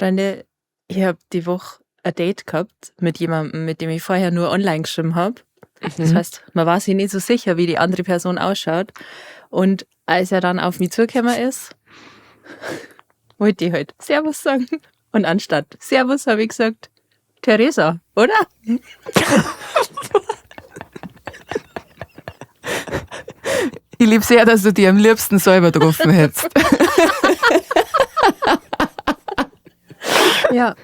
Freunde, ich habe die Woche ein Date gehabt mit jemandem, mit dem ich vorher nur online geschrieben habe. Das heißt, man war sich nicht so sicher, wie die andere Person ausschaut. Und als er dann auf mich zugekommen ist, wollte ich halt Servus sagen. Und anstatt Servus habe ich gesagt, Theresa, oder? Ich lieb sehr, dass du dich am liebsten selber getroffen hättest. Ja.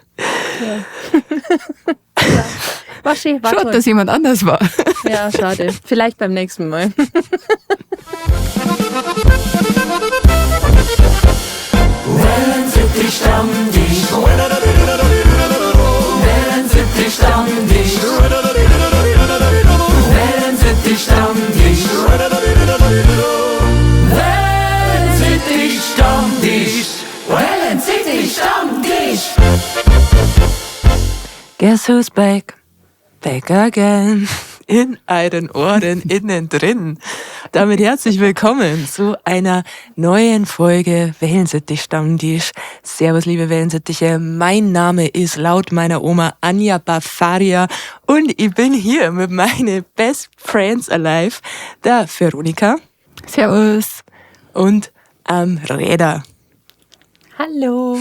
Ja. Ja. War schön, war Schade, toll. dass jemand anders war. Ja, schade. Vielleicht beim nächsten Mal. Wellensittich Stammtisch. Wellensittich Stammtisch. Wellensittich Stammtisch. Wellensittich Stammtisch. Wellensittich Stammtisch. Guess who's back? Back again. In euren Ohren, innen drin. Damit herzlich willkommen zu einer neuen Folge Wellensittich Stammtisch. Servus, liebe Wellensittiche. Mein Name ist laut meiner Oma Anja Bafaria und ich bin hier mit meinen Best Friends Alive, der Veronika. Servus. Und am Räder. Hallo.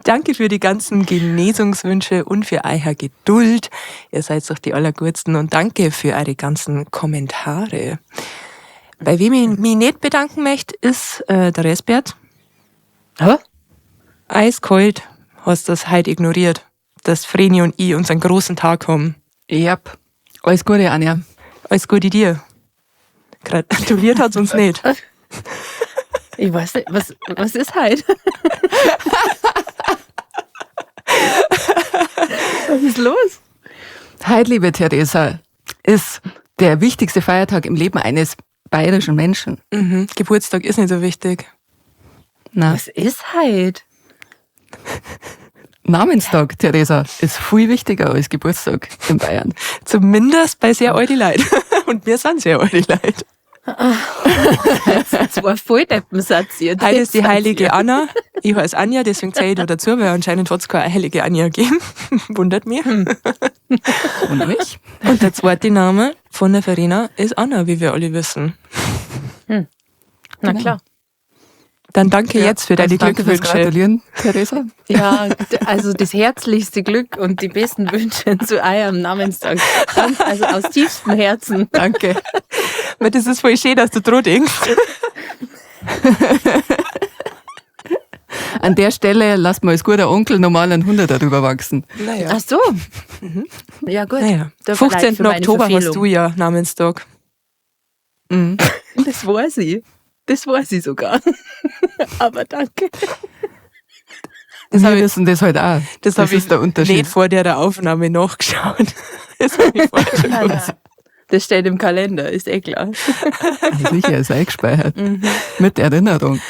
Danke für die ganzen Genesungswünsche und für eure Geduld. Ihr seid doch die Allergutsten und danke für eure ganzen Kommentare. Bei wem ich mich nicht bedanken möchte, ist der Resbert. Hä? Eiskalt hast das heute ignoriert, dass Vreni und ich unseren großen Tag haben. Yep. Alles Gute, Anja. Alles Gute dir. Gratuliert hat's uns nicht. Ich weiß nicht, was ist heute? Was ist los? Heute, liebe Theresa, ist der wichtigste Feiertag im Leben eines bayerischen Menschen. Mhm. Geburtstag ist nicht so wichtig. Na. Was ist heute? Namenstag, Theresa, ist viel wichtiger als Geburtstag in Bayern. Zumindest bei sehr alten Leuten. Und wir sind sehr alte Leute. Zwei Volldeppensatz hier. Heute ist die heilige Anna. Ich heiße Anja, deswegen zähle ich da dazu, weil anscheinend hat's keine heilige Anja gegeben. Wundert mich. Und mich? Und der zweite Name von der Verena ist Anna, wie wir alle wissen. Na klar. Dann danke jetzt für deine Also danke fürs Glückwünsche. Gratulieren, Theresa. Ja, also das herzlichste Glück und die besten Wünsche zu eurem Namenstag. Ganz, also aus tiefstem Herzen. Danke. Weil das ist voll schön, dass du dran denkst. An der Stelle lasst mal als guter Onkel normal einen Hunderter drüber wachsen. Naja. Ach so. Ja, gut. Naja. Tut mir leid 15. für meine Oktober hast Verfehlung. du ja Namenstag. Mhm. Das weiß ich. Das weiß ich sogar. Aber danke. Das Wir hab ich, wissen das halt auch. das hab ich ist der Unterschied. nicht vor der Aufnahme nachgeschaut. Das hab ich vorher schon gewusst. Das steht im Kalender, ist eh klar. Ja, sicher, ist eingespeichert. Mit Erinnerung.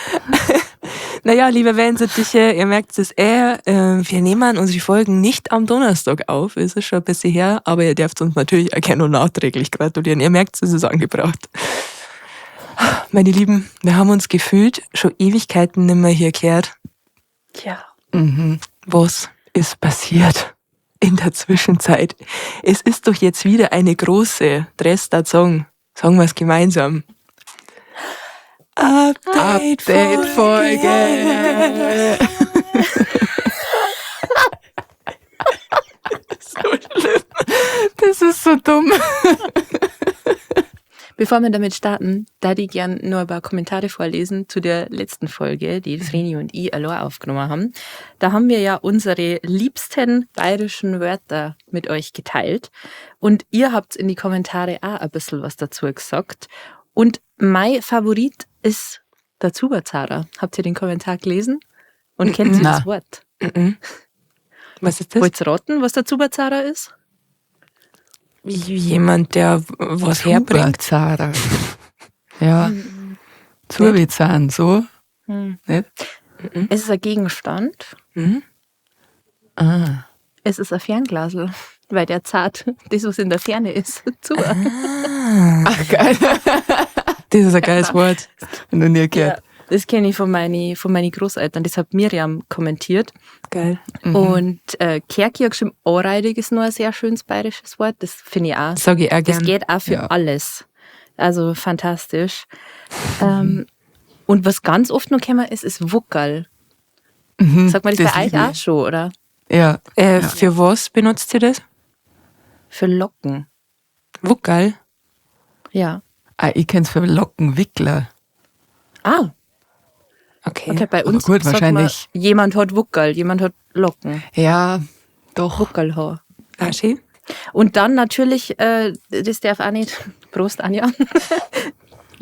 Naja, liebe Wellensittiche, ihr merkt es eh, wir nehmen unsere Folgen nicht am Donnerstag auf, es ist schon ein bisschen her, aber ihr dürft uns natürlich auch gerne noch nachträglich gratulieren. Ihr merkt, es ist angebracht. Meine Lieben, wir haben uns gefühlt schon Ewigkeiten nimmer hier gehört. Ja. Mhm. Was ist passiert in der Zwischenzeit? Es ist doch jetzt wieder eine große Dresdner Song. Sagen wir es gemeinsam. Update-Folge. So schlimm. Das ist so dumm. Bevor wir damit starten, da ich gern nur ein paar Kommentare vorlesen zu der letzten Folge, die Vreni und ich allein aufgenommen haben. Da haben wir ja unsere liebsten bayerischen Wörter mit euch geteilt. Und ihr habt in die Kommentare auch ein bisschen was dazu gesagt. Und mein Favorit ist der Zuberzahrer. Habt ihr den Kommentar gelesen? Und kennt ihr Na. das Wort? Mhm. Was ist das? Wollt ihr raten, was der Zuberzahrer ist? Jemand, der was herbringt. Zara. Ja. Zurvizahn, so. Nicht? Es ist ein Gegenstand. Mhm. Ah. Es ist ein Fernglasel, weil der zahlt das, was in der Ferne ist, zu. Ach, geil. Das ist ein geiles Wort. Noch nie gehört. Ja. Das kenne ich von meine Großeltern. Das hat Miriam kommentiert. Geil. Und Kerki hat geschrieben, anreidig ist noch ein sehr schönes bayerisches Wort. Das finde ich auch. Sag ich auch Das gern. geht auch für Ja. alles. Also fantastisch. Und was ganz oft noch gekommen ist, ist Wuckerl. Sagt man das das bei euch liebe auch ich. schon, oder? Ja. Für was benutzt ihr das? Für Locken. Wuckerl? Ja. Ah, ich kenn's für Lockenwickler. Ah, Okay. okay, bei Aber uns gut, sagt wahrscheinlich. man, jemand hat Wuckerl, jemand hat Locken. Ja, doch. Wuckerlhaar. Ah, schön. Und dann natürlich, das darf auch nicht, Prost, Anja.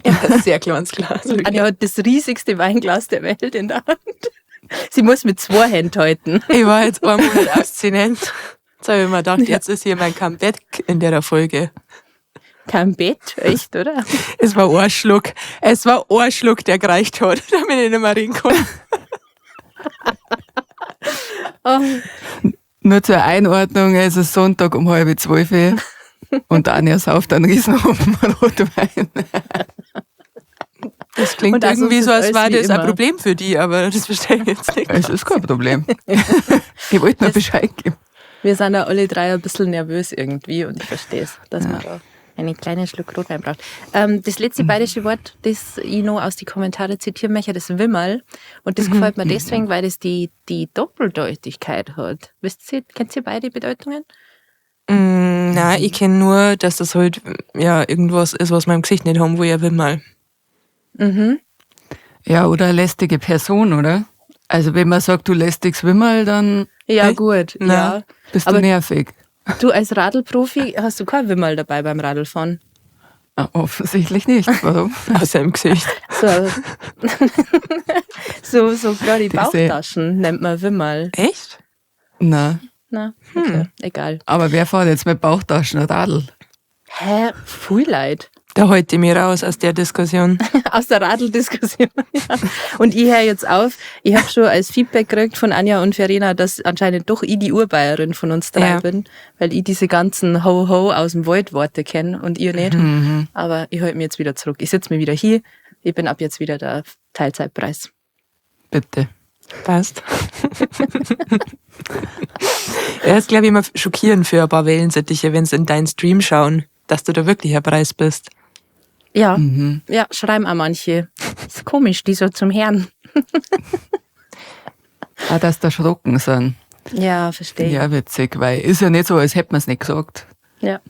Ja, sehr kleines Glas. Anja hat das riesigste Weinglas der Welt in der Hand. Sie muss mit zwei Händen halten. Ich war jetzt einen Monat abstinent. Jetzt habe ich mir gedacht, jetzt ist hier mein Comeback in der Folge. Kein Bett, echt, oder? Es war ein Schluck. Es war ein Schluck, der gereicht hat, damit ich nicht mehr reden kann. Oh. Nur zur Einordnung, es ist Sonntag um 11:30 und Anja sauft einen Riesenhaufen Rotwein. Das klingt Und also irgendwie ist so, als alles war wie das ein immer. Problem für die, aber das verstehe ich jetzt nicht. Es ist kein Problem. Ich wollte nur Bescheid geben. Wir sind da alle drei ein bisschen nervös irgendwie und ich verstehe es, dass man da einen kleinen Schluck Rotwein braucht. Das letzte bayerische Wort, das ich noch aus den Kommentaren zitieren möchte, das Wimmerl. Und das gefällt mir deswegen, weil das die Doppeldeutigkeit hat. Wisst ihr, kennt ihr beide Bedeutungen? Nein, ich kenne nur, dass das halt ja, irgendwas ist, was man im Gesicht nicht haben, wo ich will mal. Ja, oder lästige Person, oder? Also wenn man sagt, du lästiges Wimmerl, dann Ja, Echt? gut. Na. Ja. bist Aber du nervig. du als Radlprofi hast du kein Wimmerl dabei beim Radlfahren. Ah, offensichtlich nicht. Warum? Außer im Gesicht. So, so gerade die Diese- Bauchtaschen nennt man Wimmerl. Echt? Na, Na, okay, egal. aber wer fährt jetzt mit Bauchtaschen Radl? Hä? Pfui Leid. Da halte ich mich raus aus der Diskussion. Aus der Radl-Diskussion. Ja. Und ich höre jetzt auf. Ich habe schon als Feedback gekriegt von Anja und Verena, dass anscheinend doch ich die Urbayerin von uns drei Ja. bin, weil ich diese ganzen Ho-Ho aus dem Wald-Worte kenne und ihr nicht. Aber ich halte mich jetzt wieder zurück. Ich sitze mir wieder hier. Ich bin ab jetzt wieder der Teilzeitpreis. Bitte. Passt. Ja, ist, glaube ich, immer schockierend für ein paar Wellensittiche, wenn sie in deinen Stream schauen, dass du da wirklich ein Preis bist. Ja, ja, schreiben auch manche. Ist komisch, die so zum Herrn. Ah, dass da erschrocken sind. Ja, verstehe. Ja, witzig, weil ist ja nicht so, als hätte man es nicht gesagt. Ja.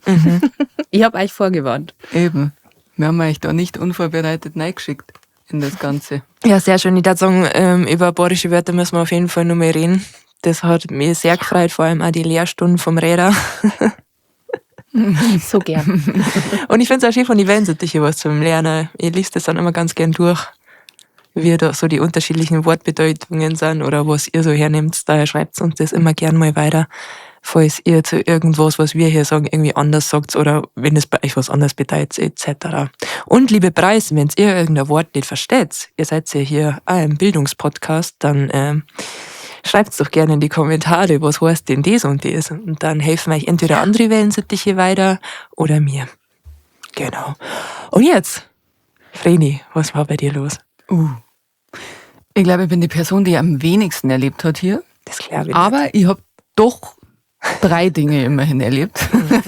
Ich habe euch vorgewarnt. Eben. Wir haben euch da nicht unvorbereitet reingeschickt in das Ganze. Ja, sehr schön. Ich würde sagen, über bayerische Wörter müssen wir auf jeden Fall noch mehr reden. Das hat mich sehr gefreut, vor allem auch die Lehrstunden vom Räder. So gern. Und ich finde es auch schön von den Wellensittiche was zum Lernen. Ich lese das dann immer ganz gern durch, wie da so die unterschiedlichen Wortbedeutungen sind oder was ihr so hernehmt. Daher schreibt uns das immer gern mal weiter, falls ihr zu irgendwas, was wir hier sagen, irgendwie anders sagt oder wenn es bei euch was anderes bedeutet, et cetera. Und liebe Preisen, wenn ihr irgendein Wort nicht versteht, ihr seid ja hier auch im Bildungspodcast, dann schreibt's doch gerne in die Kommentare, was heißt denn das und das. Und dann helfen euch entweder andere Wellensittiche weiter oder mir. Genau. Und jetzt, Vreni, was war bei dir los? Ich glaube, ich bin die Person, die am wenigsten erlebt hat hier. Das glaube ich nicht. Aber ich habe doch 3 Dinge immerhin erlebt.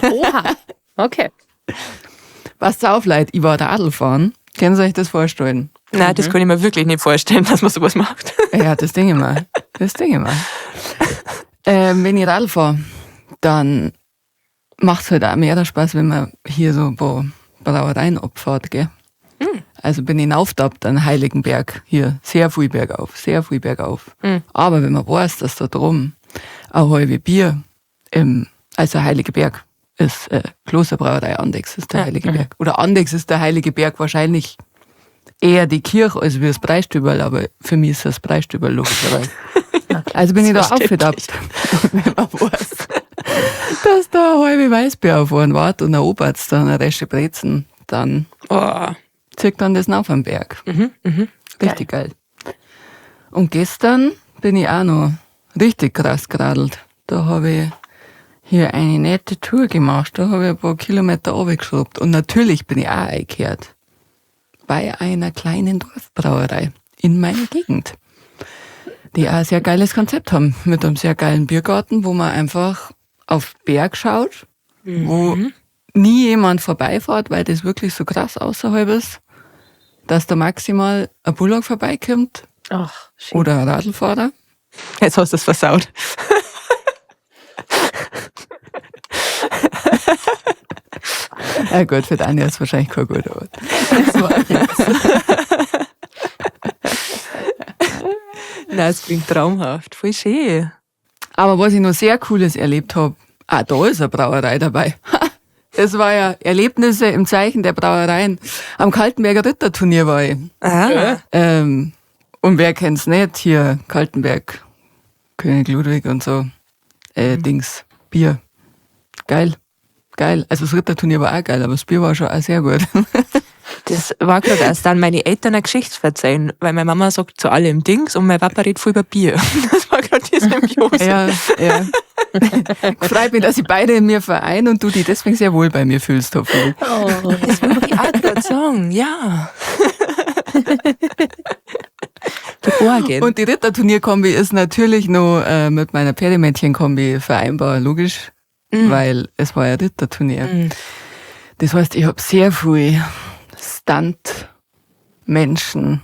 Oha. Okay. Passt auf, Leute, ich war Radl fahren. Können Sie euch das vorstellen? Nein, das kann ich mir wirklich nicht vorstellen, dass man sowas macht. Ja, das denke ich mal. Das denke ich mal. Wenn ich Radl fahre, dann macht's halt auch mehr Spaß, wenn man hier so ein paar Brauereien abfährt, gell? Also bin ich hinaufgetappt an Heiligenberg hier, sehr viel bergauf, sehr viel bergauf. Aber wenn man weiß, dass da drum ein halbe Bier im, also Heilige Berg ist, Klosterbrauerei Andechs ist der Heilige Berg. Oder Andechs ist der Heilige Berg wahrscheinlich eher die Kirche als wie das Preisstüberl, aber für mich ist das Preisstüberl logischerweise. Also bin ich da aufgetappt. Wenn man weiß, dass da eine halbe Weißbier auf einen wartet und ein Oberst, dann eine Resche Brezen, dann zieht dann das auf am Berg. Richtig geil. Und gestern bin ich auch noch richtig krass geradelt. Da habe ich hier eine nette Tour gemacht. Da habe ich ein paar Kilometer runtergeschraubt. Und natürlich bin ich auch eingekehrt. Bei einer kleinen Dorfbrauerei. in meiner Gegend. Die auch ein sehr geiles Konzept haben, mit einem sehr geilen Biergarten, wo man einfach auf Berg schaut, wo nie jemand vorbeifährt, weil das wirklich so krass außerhalb ist, dass da maximal ein Bullock vorbeikommt Ach, schön. oder ein Radlfahrer. Jetzt hast du es versaut. Ja gut, für Anja ist wahrscheinlich kein guter Ort. Nein, es klingt traumhaft. Voll schön. Aber was ich noch sehr Cooles erlebt habe, da ist eine Brauerei dabei. Das war ja Erlebnisse im Zeichen der Brauereien. Am Kaltenberger Ritterturnier war ich. Ah. Und wer kennt's nicht? Hier Kaltenberg, König Ludwig und so. Dings, Bier. Geil. Geil. Also das Ritterturnier war auch geil, aber das Bier war schon auch sehr gut. Das war gerade erst dann meine Eltern eine Geschichte verzeihen, weil meine Mama sagt zu allem Dings und mein Papa redet voll über Bier. Das war gerade die Symbiose. Ja, ja. Freut mich, dass ich beide in mir vereinen und du dich deswegen sehr wohl bei mir fühlst, hoffentlich. Oh. Das wollte ich auch gerade sagen, ja. Geborgen. Und die Ritterturnier-Kombi ist natürlich noch mit meiner Pferdemädchen-Kombi vereinbar, logisch, weil es war ja Ritterturnier. Mhm. Das heißt, ich hab sehr viel Stunt-Menschen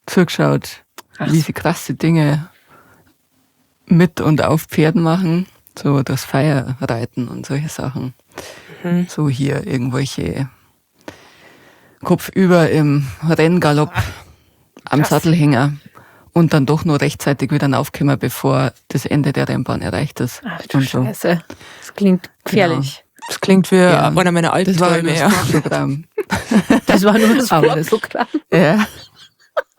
zugeschaut, wie sie krasse Dinge mit und auf Pferden machen, so das Feierreiten und solche Sachen. Mhm. So hier irgendwelche kopfüber im Renngalopp am Sattelhänger und dann doch nur rechtzeitig wieder aufkommen, bevor das Ende der Rennbahn erreicht ist. Ach du und so. Scheiße. Das klingt gefährlich. Das klingt wie Ja. einer meiner Das war Albträume. das Ja. Vorprogramm. Das war nur das Aber das- Vorprogramm. Ja.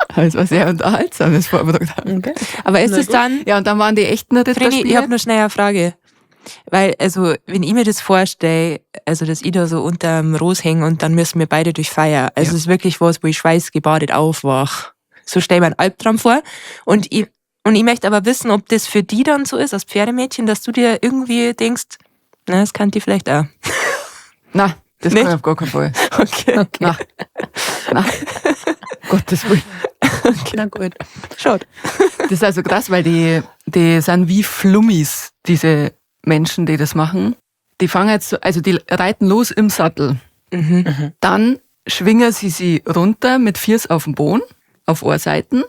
Aber es war sehr unterhaltsames Vorprogramm. Okay. Aber ist Na es gut. dann, Ja, und dann waren die echten Vreni, ich Ritterspiele. habe noch schnell eine Frage. Weil, also, wenn ich mir das vorstelle, also, dass ich da so unterm Ros hänge und dann müssen wir beide durch Feier. Also, es ist wirklich was, wo ich schweißgebadet aufwach. So stelle ich mir einen Albtraum vor. Und ich möchte aber wissen, ob das für die dann so ist, als Pferdemädchen, dass du dir irgendwie denkst, na, das kann die vielleicht auch. Na, das Nicht? kann ich auf gar keinen Fall. Okay. Na, na, Gottes Willen. Na gut. Schaut. Das ist also krass, weil die sind wie Flummis, diese Menschen, die das machen. Die fangen jetzt, so, also die reiten los im Sattel. Mhm. Dann schwingen sie sie runter mit Viers auf dem Boden, auf Ohrseiten.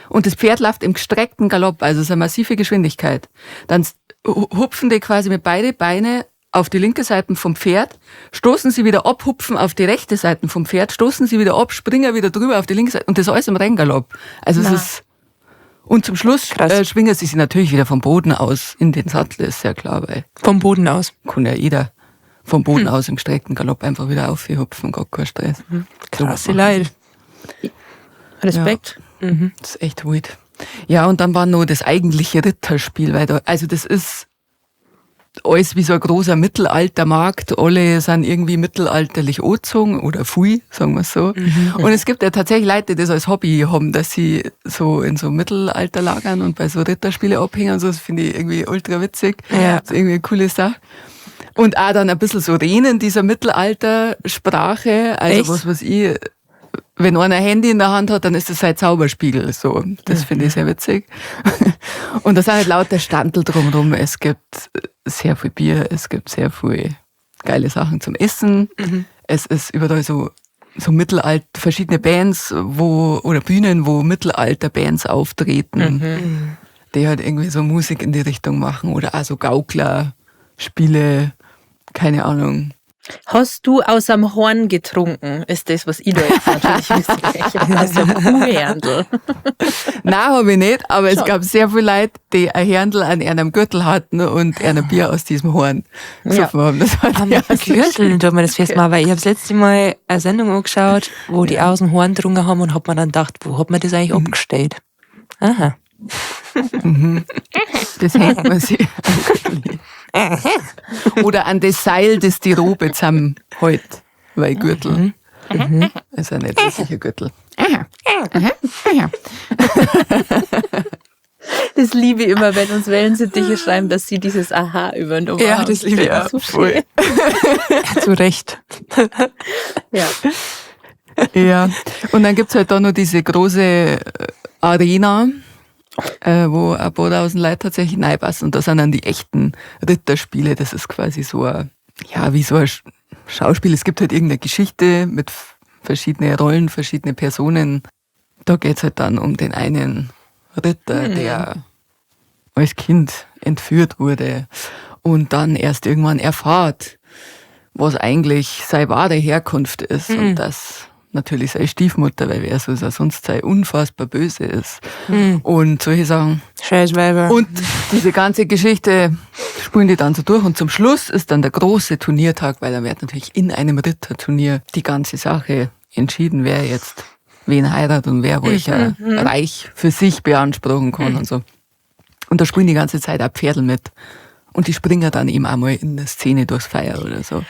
Und das Pferd läuft im gestreckten Galopp, also es ist eine massive Geschwindigkeit. Dann hupfen die quasi mit beide Beine auf die linke Seite vom Pferd, stoßen sie wieder ab, hupfen auf die rechte Seite vom Pferd, stoßen sie wieder ab, springen wieder drüber auf die linke Seite und das alles im Renngalopp. Also es Na. ist und zum Schluss Krass. schwingen sie sich natürlich wieder vom Boden aus in den Sattel, ist ja klar, weil Vom Boden aus. kann ja jeder vom Boden aus im gestreckten Galopp einfach wieder aufhupfen, gar kein Stress. Krasse So was machen Leute. Respekt. Mhm. Das ist echt weird. Ja, und dann war noch das eigentliche Ritterspiel, weil da, also das ist alles wie so ein großer Mittelaltermarkt. Alle sind irgendwie mittelalterlich angezogen oder fui, sagen wir so. Und es gibt ja tatsächlich Leute, die das als Hobby haben, dass sie so in so Mittelalterlagern und bei so Ritterspiele abhängen und so. Das finde ich irgendwie ultra witzig. Ja. Das ist irgendwie eine coole Sache. Und auch dann ein bisschen so reden in dieser Mittelaltersprache. Also Echt? was weiß ich, wenn einer ein Handy in der Hand hat, dann ist das sein Zauberspiegel. So, das finde ich sehr witzig. Und da sind halt lauter Standel drumherum. Es gibt sehr viel Bier, es gibt sehr viel geile Sachen zum Essen. Es ist überall so, so Mittelalt, verschiedene Bands, wo, oder Bühnen, wo Mittelalter-Bands auftreten, die halt irgendwie so Musik in die Richtung machen oder auch so Gaukler, Spiele, keine Ahnung. Hast du aus am Horn getrunken? Ist das, was ich da jetzt natürlich wissen möchte. Aus dem Kuhhörndl. Nein, habe ich nicht, aber es gab sehr viele Leute, die ein Hirndl an einem Gürtel hatten und ein Bier aus diesem Horn gesoffen haben. Das war Am die erste Gürtel tut mir das festmachen, weil ich habe das letzte Mal eine Sendung angeschaut, wo die aus dem Horn getrunken haben und hab mir dann gedacht, wo hat man das eigentlich abgestellt? Aha. Das hängt man sich an den Gürtel. Oder an das Seil, das die Robe zusammenhält, weil Gürtel. Ist ja nicht so sicher Gürtel. Das liebe ich immer, wenn uns Wellensittiche schreiben, dass sie dieses Aha übernommen Ja, haben. das liebe ich Ja, auch. so schön. Ja, zu Recht. Ja. Ja, und dann gibt's halt da noch diese große Arena, wo ein paar tausend Leute tatsächlich reinpassen. Und da sind dann die echten Ritterspiele. Das ist quasi so ein, ja, wie so ein Schauspiel. Es gibt halt irgendeine Geschichte mit verschiedenen Rollen, verschiedene Personen. Da geht's halt dann um den einen Ritter, der als Kind entführt wurde und dann erst irgendwann erfahrt, was eigentlich seine wahre Herkunft ist und dass natürlich seine Stiefmutter, weil wer so sonst sei, unfassbar böse ist. Und solche Sachen. Scheiß Weiber. Und diese ganze Geschichte spulen die dann so durch und zum Schluss ist dann der große Turniertag, weil dann wird natürlich in einem Ritterturnier die ganze Sache entschieden, wer jetzt wen heiratet und wer welcher Reich für sich beanspruchen kann und so. Und da spielen die ganze Zeit auch Pferdl mit. Und die springen dann eben auch mal in der Szene durchs Feuer oder so.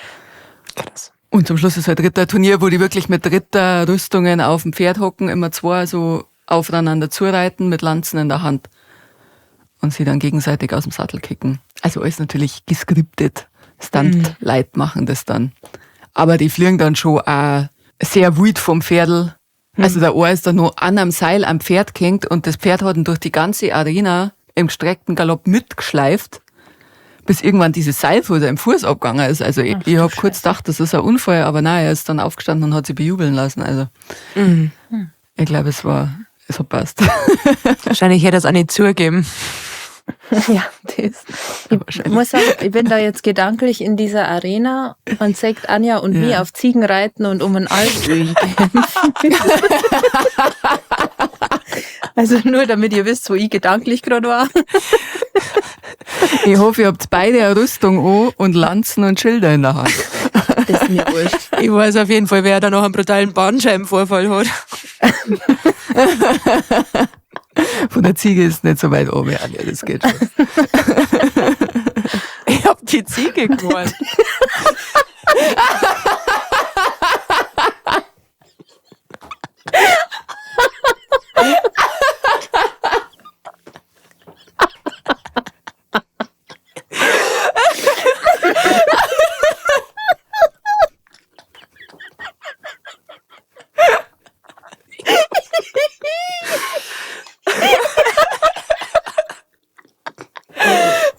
Krass. Und zum Schluss ist halt Ritterturnier, wo die wirklich mit Ritterrüstungen auf dem Pferd hocken, immer zwei so aufeinander zureiten mit Lanzen in der Hand und sie dann gegenseitig aus dem Sattel kicken. Also alles natürlich geskriptet. Stunt-Leute machen das dann. Aber die fliegen dann schon auch sehr wild vom Pferdl. Also der Ohr ist dann noch an einem Seil am Pferd gehängt und das Pferd hat ihn durch die ganze Arena im gestreckten Galopp mitgeschleift, bis irgendwann dieses Seil vor seinem Fuß abgegangen ist. Also ich hab kurz gedacht, das ist ein Unfall, aber nein, er ist dann aufgestanden und hat sich bejubeln lassen. Also ich glaube, es hat passt. Wahrscheinlich hätte er es auch nicht zugegeben. Ja, das. Ich muss sagen, ich bin da jetzt gedanklich in dieser Arena und zeigt Anja und mir auf Ziegen reiten und um ein Altöl kämpfen. Also nur, damit ihr wisst, wo ich gedanklich gerade war. Ich hoffe, ihr habt beide eine Rüstung an und Lanzen und Schilder in der Hand. Das ist mir wurscht. Ich weiß auf jeden Fall, wer da noch einen brutalen Bandscheibenvorfall hat. Von der Ziege ist nicht so weit oben, Anja, das geht schon. Ich hab die Ziege gemeint.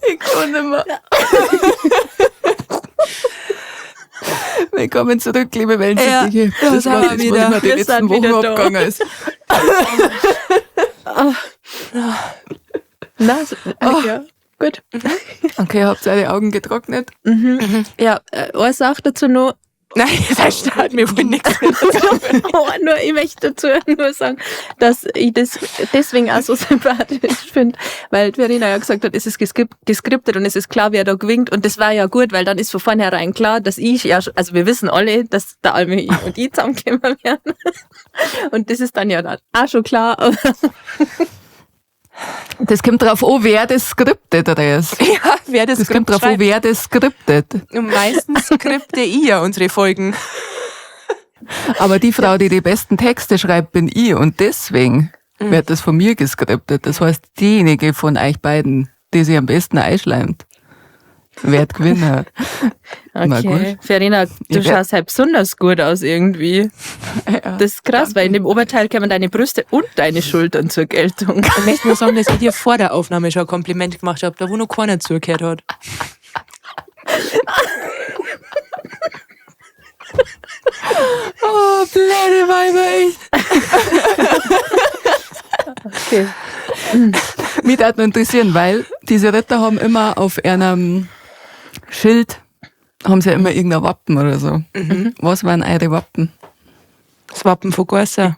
Ich kann nicht mehr. Willkommen zurück, liebe Wellensittiche. Ja, das da war sind das, wir was wieder. immer die Wir letzten sind Wochen wieder da. abgegangen ist. Na, so, ja, gut. Okay, habt ihr eure Augen getrocknet? Ja, eine Sache dazu noch. Nein, das steht mir wohl nichts mehr. Oh, nur, ich möchte dazu nur sagen, dass ich das deswegen auch so sympathisch finde, weil Verena ja gesagt hat, es ist geskriptet und es ist klar, wer da gewinnt. Und das war ja gut, weil dann ist von vornherein klar, dass ich ja, also wir wissen alle, dass der Almi und ich zusammenkommen werden. Und das ist dann ja dann auch schon klar. Aber Das kommt drauf an, wer das skriptet, oder ist. Ja, wer das Das kommt drauf an, schreibt. wer das skriptet. Und meistens skripte ich ja unsere Folgen. Aber die Frau, die die besten Texte schreibt, bin ich. Und deswegen wird das von mir geskriptet. Das heißt, diejenige von euch beiden, die sich am besten einschleimt, wird gewinnen. Na Okay. gut. Verena, du Ich werd- schaust halt besonders gut aus irgendwie. Ja. Das ist krass, weil in dem Oberteil kommen deine Brüste und deine Schultern zur Geltung. Ich möchte nur sagen, dass ich dir vor der Aufnahme schon ein Kompliment gemacht habe, da wo noch keiner zugehört hat. Oh, blöde Weiber, echt. Okay. Mich würde noch interessieren, weil diese Ritter haben immer auf einem Schild, haben sie ja immer irgendein Wappen oder so. Was waren eure Wappen? Das Wappen von Gorsa.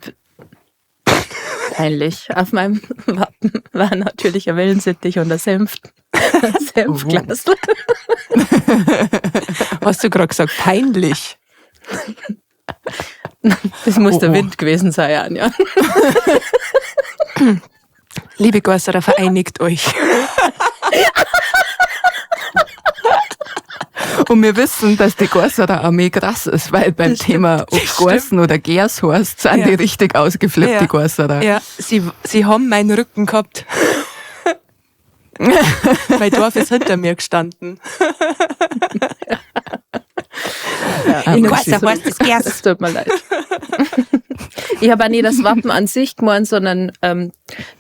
Peinlich. Auf meinem Wappen war natürlich ein Wellensittich und ein Senf. Ein Senfglas. Hast du gerade gesagt, peinlich? Das muss Oh, der oh. Wind gewesen sein, Anja. Liebe Gorserer, vereinigt euch. Und wir wissen, dass die Gorserer Armee krass ist, weil beim Thema, ob Gorsen oder Gers heißt, sind Ja. die richtig ausgeflippt, Ja. die Gorserer. Ja, sie haben meinen Rücken gehabt. Mein Dorf ist hinter mir gestanden. Ah, In das Gorser ist- heißt es Gers. Es tut mir leid. Ich habe auch nicht das Wappen an sich gemeint, sondern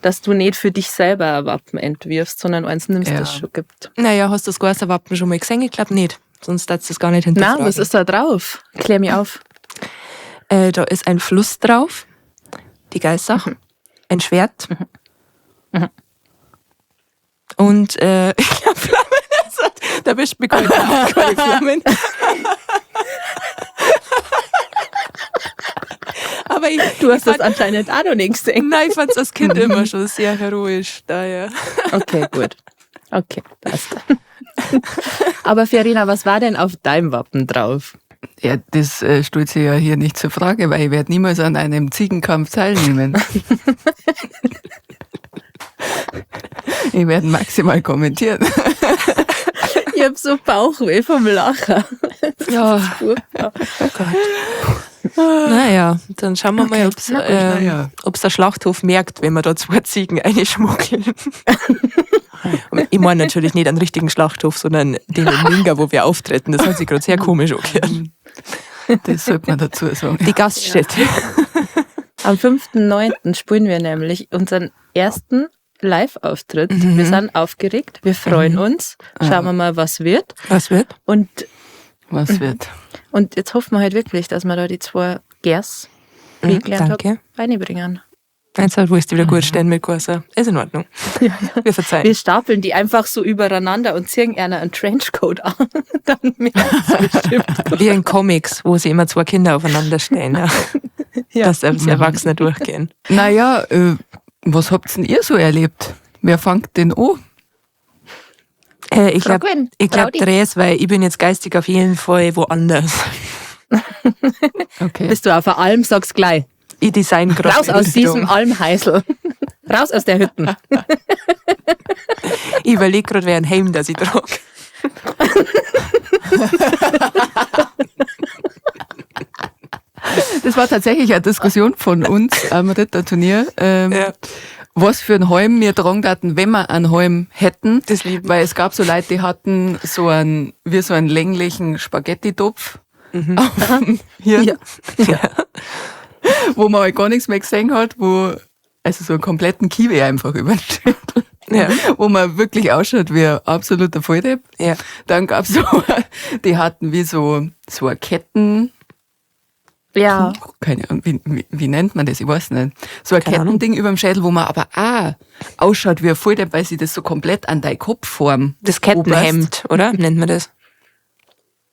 dass du nicht für dich selber ein Wappen entwirfst, sondern eins nimmst, Ja. das es schon gibt. Naja, hast du das Geißer Wappen schon mal gesehen? Ich glaube nicht. Sonst darfst du das gar nicht Na, hinterfragen. was ist da drauf? Klär mich auf. Da ist ein Fluss drauf, die Geißach, ein Schwert und ich glaube Flammen. Also, da bist du bekommen keine Flammen. Aber ich, Du hast das anscheinend auch noch nicht gesehen. nein, ich fand es als Kind immer schon sehr heroisch. Daher. Okay, gut. Okay, passt. Aber Verena, was war denn auf deinem Wappen drauf? Ja, das stellt sich ja hier nicht zur Frage, weil ich werde niemals an einem Ziegenkampf teilnehmen. Ich werde maximal kommentieren. Ich habe so Bauchweh vom Lachen. Ja, Furchtbar. Oh Gott. Naja, dann schauen wir mal, ob's, na gut, naja. ob's der Schlachthof merkt, wenn wir da zwei Ziegen einschmuggeln. Und ich meine natürlich nicht einen richtigen Schlachthof, sondern den in Minga, wo wir auftreten. Das hat sich gerade sehr komisch angehört. das sollte man dazu sagen. Die Gaststätte. Am 5.9. spielen wir nämlich unseren ersten Live-Auftritt. Wir sind aufgeregt, wir freuen uns. Schauen wir mal, was wird. Was wird? Und, Was wird? und jetzt hoffen wir halt wirklich, dass wir da die zwei Gers, wie ich gelernt hab, danke. reinbringen. Jetzt halt, wo ist die wieder gut stehen mit Kurse. Ist in Ordnung. Wir verzeihen. Wir stapeln die einfach so übereinander und ziehen einer einen Trenchcoat an. Dann merkt's bestimmt. Wie in Comics, wo sie immer zwei Kinder aufeinander stehen. Ja. Ja. Dass die Erwachsene durchgehen. Naja, was habt denn ihr so erlebt? Wer fängt denn an? Ich glaube, Frag wen. ich glaub, Trau dich. Dres, weil ich bin jetzt geistig auf jeden Fall woanders. Okay. Bist du auf der Alm, sag's gleich. Ich design gerade. Raus aus diesem Almhäusl. Raus aus der Hütten. Ich überlege gerade, wer ein Helm, das ich trage. Das war tatsächlich eine Diskussion von uns am Ritterturnier, Ja. was für einen Helm wir tragen hatten, wenn wir einen Helm hätten. Das lieb ich. Weil es gab so Leute, die hatten so einen, wie so einen länglichen Spaghetti-Topf auf dem Hirn, Ja. wo man halt gar nichts mehr gesehen hat, wo, also so einen kompletten Kiwi einfach über den Schädel, Ja. wo man wirklich ausschaut wie ein absoluter Volldepp. Ja. Dann gab's so, die hatten wie so, so eine Ketten, Ja. keine Ahnung, wie nennt man das? Ich weiß nicht. So ein Keine Ahnung. Kettending über dem Schädel, wo man aber auch ausschaut wie ein Volldepp, weil sie das so komplett an deinen Kopf form. Das Kettenhemd, oder? Nennt man das?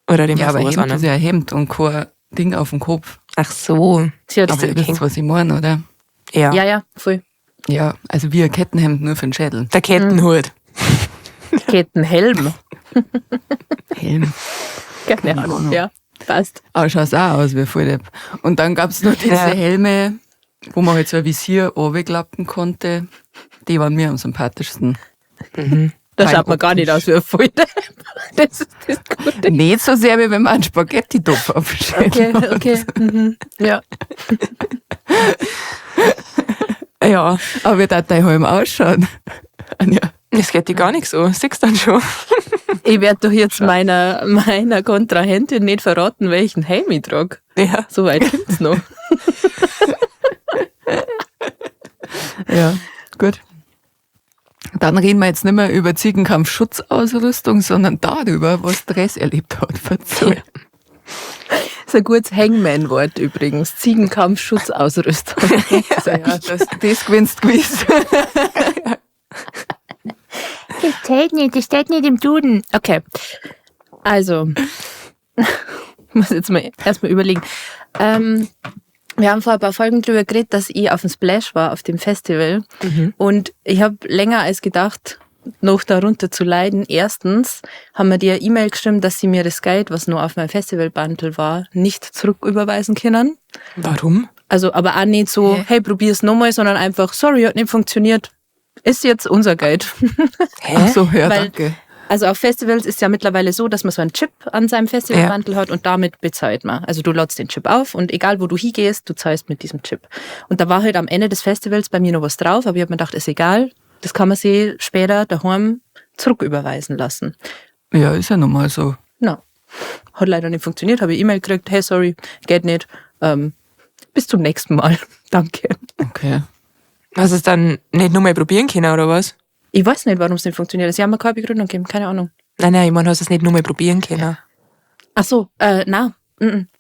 Oder dem Ja, aber sowas Hemd anderes? ist ja ein Hemd und kein Ding auf dem Kopf. Ach so. Sie hat Aber ihr wisst, was ich meine, oder? Ja. ja, ja, voll. Ja, also wie ein Kettenhemd nur für den Schädel. Der Kettenhut. Kettenhelm. Helm. Keine Ahnung. Ja, passt. Aber schaut auch aus wie ein Volldepp. Und dann gab's noch diese Ja. Helme, wo man halt so ein Visier runterklappen konnte. Die waren mir am sympathischsten. Da Rein schaut man gar nicht aus wie ein Volldepp. Das ist das Gute. Nicht so sehr, wie wenn man einen Spaghetti-Topf auf dem Schädel Okay, hat. okay. Mhm. Ja. Ja. Aber wie darf dein Helm ausschauen? Anja. Das geht dir gar nicht so. Siehst dann schon. Ich werde doch jetzt meiner Kontrahentin nicht verraten, welchen Helm ich trage. Ja. So weit kommt's noch. Ja, gut. Dann reden wir jetzt nicht mehr über Ziegenkampf-Schutzausrüstung, sondern darüber, was Dress erlebt hat. Verzeih. Das ist ein gutes Hangman-Wort übrigens. Ziegenkampf-Schutzausrüstung. Ja, das gewinnst gewiss. Das steht nicht, das steht nicht im Duden. Okay. Also, ich muss jetzt mal erstmal überlegen. Wir haben vor ein paar Folgen drüber geredet, dass ich auf dem Splash war, auf dem Festival. Und ich habe länger als gedacht, noch darunter zu leiden. Erstens haben wir dir eine E-Mail geschrieben, dass sie mir das Geld, was nur auf meinem Festival-Bundle war, nicht zurücküberweisen können. Warum? Also, aber auch nicht so, Hä? hey, probier's nochmal, sondern einfach, sorry, hat nicht funktioniert. Ist jetzt unser Geld. Hä? Ach so, ja, Weil- danke. Also auf Festivals ist ja mittlerweile so, dass man so einen Chip an seinem Festivalmantel hat und damit bezahlt man. Also du ladst den Chip auf und egal wo du hingehst, du zahlst mit diesem Chip. Und da war halt am Ende des Festivals bei mir noch was drauf, aber ich habe mir gedacht, ist egal, das kann man sich später daheim zurücküberweisen lassen. Ja, ist ja nun mal so. Na, hat leider nicht funktioniert, habe ich E-Mail gekriegt, hey, sorry, geht nicht. Bis zum nächsten Mal. Danke. Okay. Hast du es dann nicht nochmal probieren können, oder was? Ich weiß nicht, warum es nicht funktioniert. Sie haben mir keine Begründung gegeben, keine Ahnung. Nein, nein, ich meine, hast du es nicht nochmal probieren können? Ach so, na.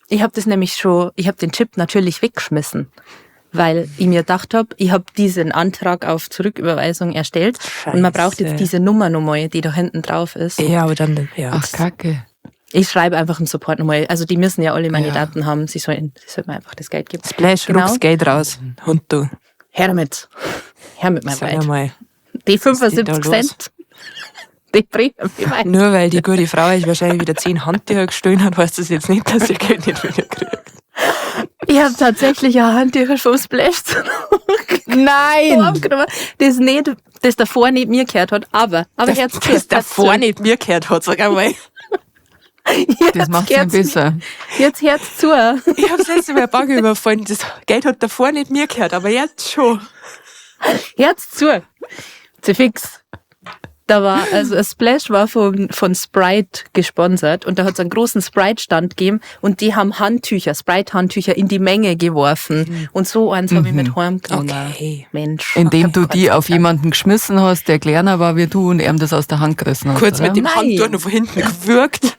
Ich habe das nämlich schon, ich habe den Chip natürlich weggeschmissen, weil ich mir gedacht habe, ich habe diesen Antrag auf Zurücküberweisung erstellt und man braucht jetzt Scheiße. diese Nummer nochmal, die da hinten drauf ist. Ja, aber dann, ja. Ach, Kacke. Ich schreibe einfach im Support nochmal. Also die müssen ja alle meine Ja. Daten haben. Sie sollen mir einfach das Geld geben. Splash, Genau. ruck's Geld raus. Hund, du. Her damit. Her mit meinem Sag Geld. mal. Die ist denn da 75 los? Cent. Die bringen mich weit. Nur weil die gute Frau euch wahrscheinlich wieder 10 Handtücher gestohlen hat, heißt das jetzt nicht, dass ihr Geld nicht wieder kriegt. Ich habe tatsächlich ein Handtücher vom Splash Nein! abgenommen, das nicht, das davor nicht mir gehört hat, aber jetzt Das davor nicht mir gehört hat, sag einmal. Das macht's nicht besser. Jetzt hört's zu. Ich hab's letztes Mal eine Bank überfallen. Das Geld hat davor nicht mir gehört, aber jetzt schon. Hört's zu. Zu fix. Da war, also ein Splash war von Sprite gesponsert und da hat's einen großen Sprite-Stand gegeben und die haben Handtücher, Sprite-Handtücher in die Menge geworfen. Und so eins habe ich mit heimgenommen. Okay. Mensch. Indem du die auf jemanden geschmissen hast, der kleiner war wie du und ihm das aus der Hand gerissen hast. Kurz oder? mit dem Nein. Handtuch noch von hinten gewürgt.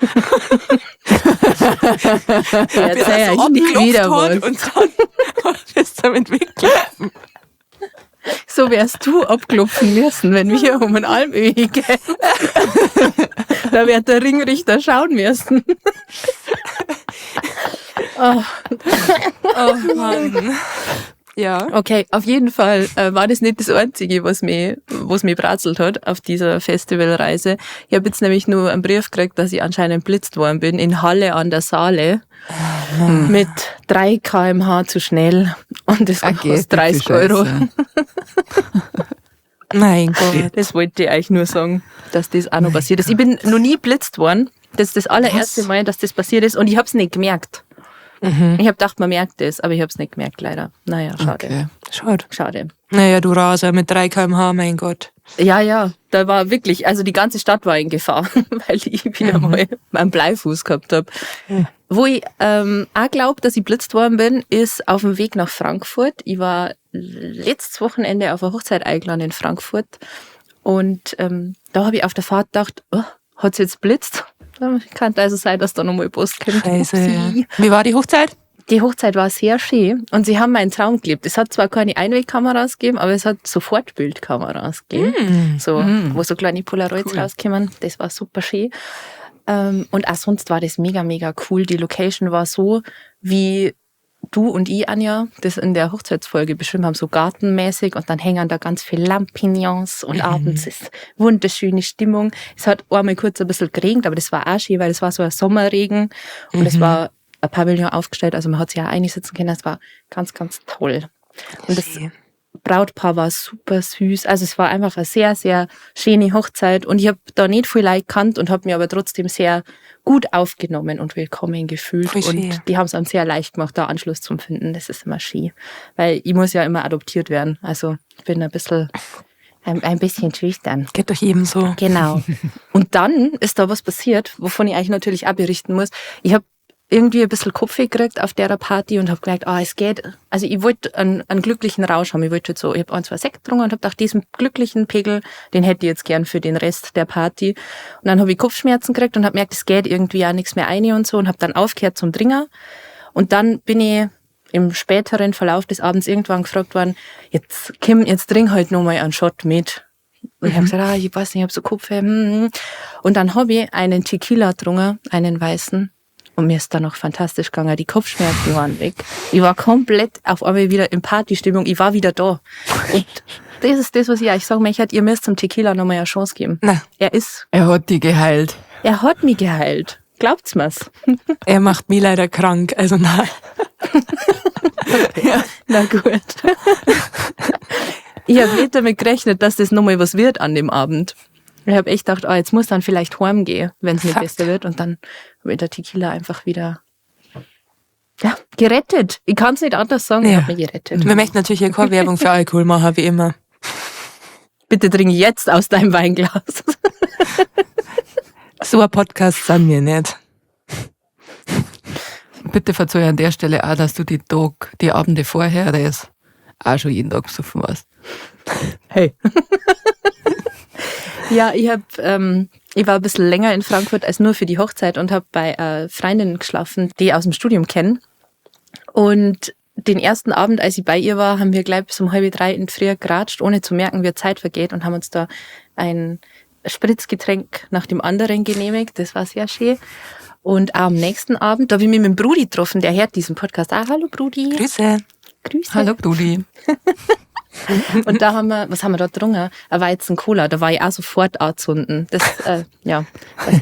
Ich erzähl so euch nie abgeklopft wieder hat was. und dann ist damit weggelaufen. So wärst du abklopfen müssen, wenn wir um den Almöhi gehen. Da wird der Ringrichter schauen müssen. Oh Mann. Ja. Okay, auf jeden Fall war das nicht das Einzige, was mich bratzelt hat auf dieser Festivalreise. Ich habe jetzt nämlich nur einen Brief gekriegt, dass ich anscheinend blitzt worden bin in Halle an der Saale mit 3 km/h zu schnell und das Okay, kostet 30 Euro. Scheiße. Mein Gott. Das wollte ich euch nur sagen, dass das auch noch passiert ist. Ich bin noch nie blitzt worden. Das ist das allererste Was? Mal, dass das passiert ist und ich habe es nicht gemerkt. Ich habe gedacht, man merkt es, aber ich habe es nicht gemerkt, leider. Naja, schade. Okay. Schade. Schade. Naja, du Raser mit 3 km/h, mein Gott. Ja, ja, da war wirklich, also die ganze Stadt war in Gefahr, weil ich wieder mal meinen Bleifuß gehabt hab. Wo ich auch glaub, dass ich blitzt worden bin, ist auf dem Weg nach Frankfurt. Ich war letztes Wochenende auf einer Hochzeit eingeladen in Frankfurt und da hab ich auf der Fahrt gedacht, oh, hat's jetzt blitzt? Kann also sein, dass da nochmal Post kommt. Scheiße. Upsi. Wie war die Hochzeit? Die Hochzeit war sehr schön und sie haben meinen Traum gelebt. Es hat zwar keine Einwegkameras gegeben, aber es hat Sofortbildkameras gegeben, so, wo so kleine Polaroids rauskommen. Das war super schön. Und auch sonst war das mega, mega cool. Die Location war so, wie du und ich, Anja, das in der Hochzeitsfolge beschrieben haben, so gartenmäßig und dann hängen da ganz viele Lampignons und abends ist wunderschöne Stimmung. Es hat einmal kurz ein bisschen geregnet, aber das war auch schön, weil es war so ein Sommerregen und es war ein Pavillon aufgestellt, also man hat sich auch einsitzen können. Es war ganz, ganz toll. Und das Schön. Brautpaar war super süß. Also es war einfach eine sehr, sehr schöne Hochzeit und ich hab da nicht viel Leute gekannt und hab mir aber trotzdem sehr gut aufgenommen und willkommen gefühlt. Voll schön. Und die haben's einem sehr leicht gemacht, da Anschluss zu finden. Das ist immer schön, weil ich muss ja immer adoptiert werden. Also ich bin ein bisschen, ein bisschen schüchtern. Geht doch jedem so. Genau. Und dann ist da was passiert, wovon ich eigentlich natürlich auch berichten muss. Ich hab irgendwie ein bisschen Kopfweh gekriegt auf der Party und hab gemerkt, es geht. Also ich wollte einen glücklichen Rausch haben. Ich wollte jetzt so, ich hab 1, 2 Sekt getrunken und hab gedacht, diesen glücklichen Pegel, den hätte ich jetzt gern für den Rest der Party. Und dann hab ich Kopfschmerzen gekriegt und hab gemerkt, es geht irgendwie auch nichts mehr rein und so und hab dann aufgehört zum Trinken. Und dann bin ich im späteren Verlauf des Abends irgendwann gefragt worden, jetzt Kim, jetzt trink halt noch mal einen Shot mit. Und ich hab gesagt, ich weiß nicht, ich hab so Kopfweh. Und dann hab ich einen Tequila getrunken, einen weißen. Und mir ist dann noch fantastisch gegangen. Die Kopfschmerzen waren weg. Ich war komplett auf einmal wieder in Partystimmung. Ich war wieder da. Und das ist das, was ich euch sagen möchte. Ihr müsst zum Tequila nochmal eine Chance geben. Na. Er Er hat die geheilt. hat mich geheilt. Glaubt's mir's? Er macht mich leider krank. Also nein. Okay. Ja. Na gut. Ich hab nicht damit gerechnet, dass das nochmal was wird an dem Abend. Ich hab echt gedacht, jetzt muss dann vielleicht heimgehen, wenn's nicht Fuck. besser wird. Und dann hab ich der Tequila einfach wieder, ja, gerettet. Ich kann's nicht anders sagen, ich Ja. hab mich gerettet. Wir möchten natürlich hier keine Werbung für Alkohol machen, wie immer. Bitte trink jetzt aus deinem Weinglas. So ein Podcast sind wir nicht. Bitte verzeih an der Stelle auch, dass du die Tag, die Abende vorher das auch schon jeden Tag besoffen warst. Hey. Ja, ich hab, ich war ein bisschen länger in Frankfurt als nur für die Hochzeit und habe bei Freundinnen geschlafen, die ich aus dem Studium kenne. Und den ersten Abend, als ich bei ihr war, haben wir gleich bis um 2:30 in der Früh geratscht, ohne zu merken, wie Zeit vergeht, und haben uns da ein Spritzgetränk nach dem anderen genehmigt. Das war sehr schön. Und am nächsten Abend, da habe ich mich mit dem Brudi getroffen, der hört diesen Podcast. Ah, hallo Brudi. Grüße. Grüße. Hallo Brudi. Und da haben wir, was haben wir da getrunken? Ein Weizen-Cola, da war ich auch sofort anzünden. Das, ja,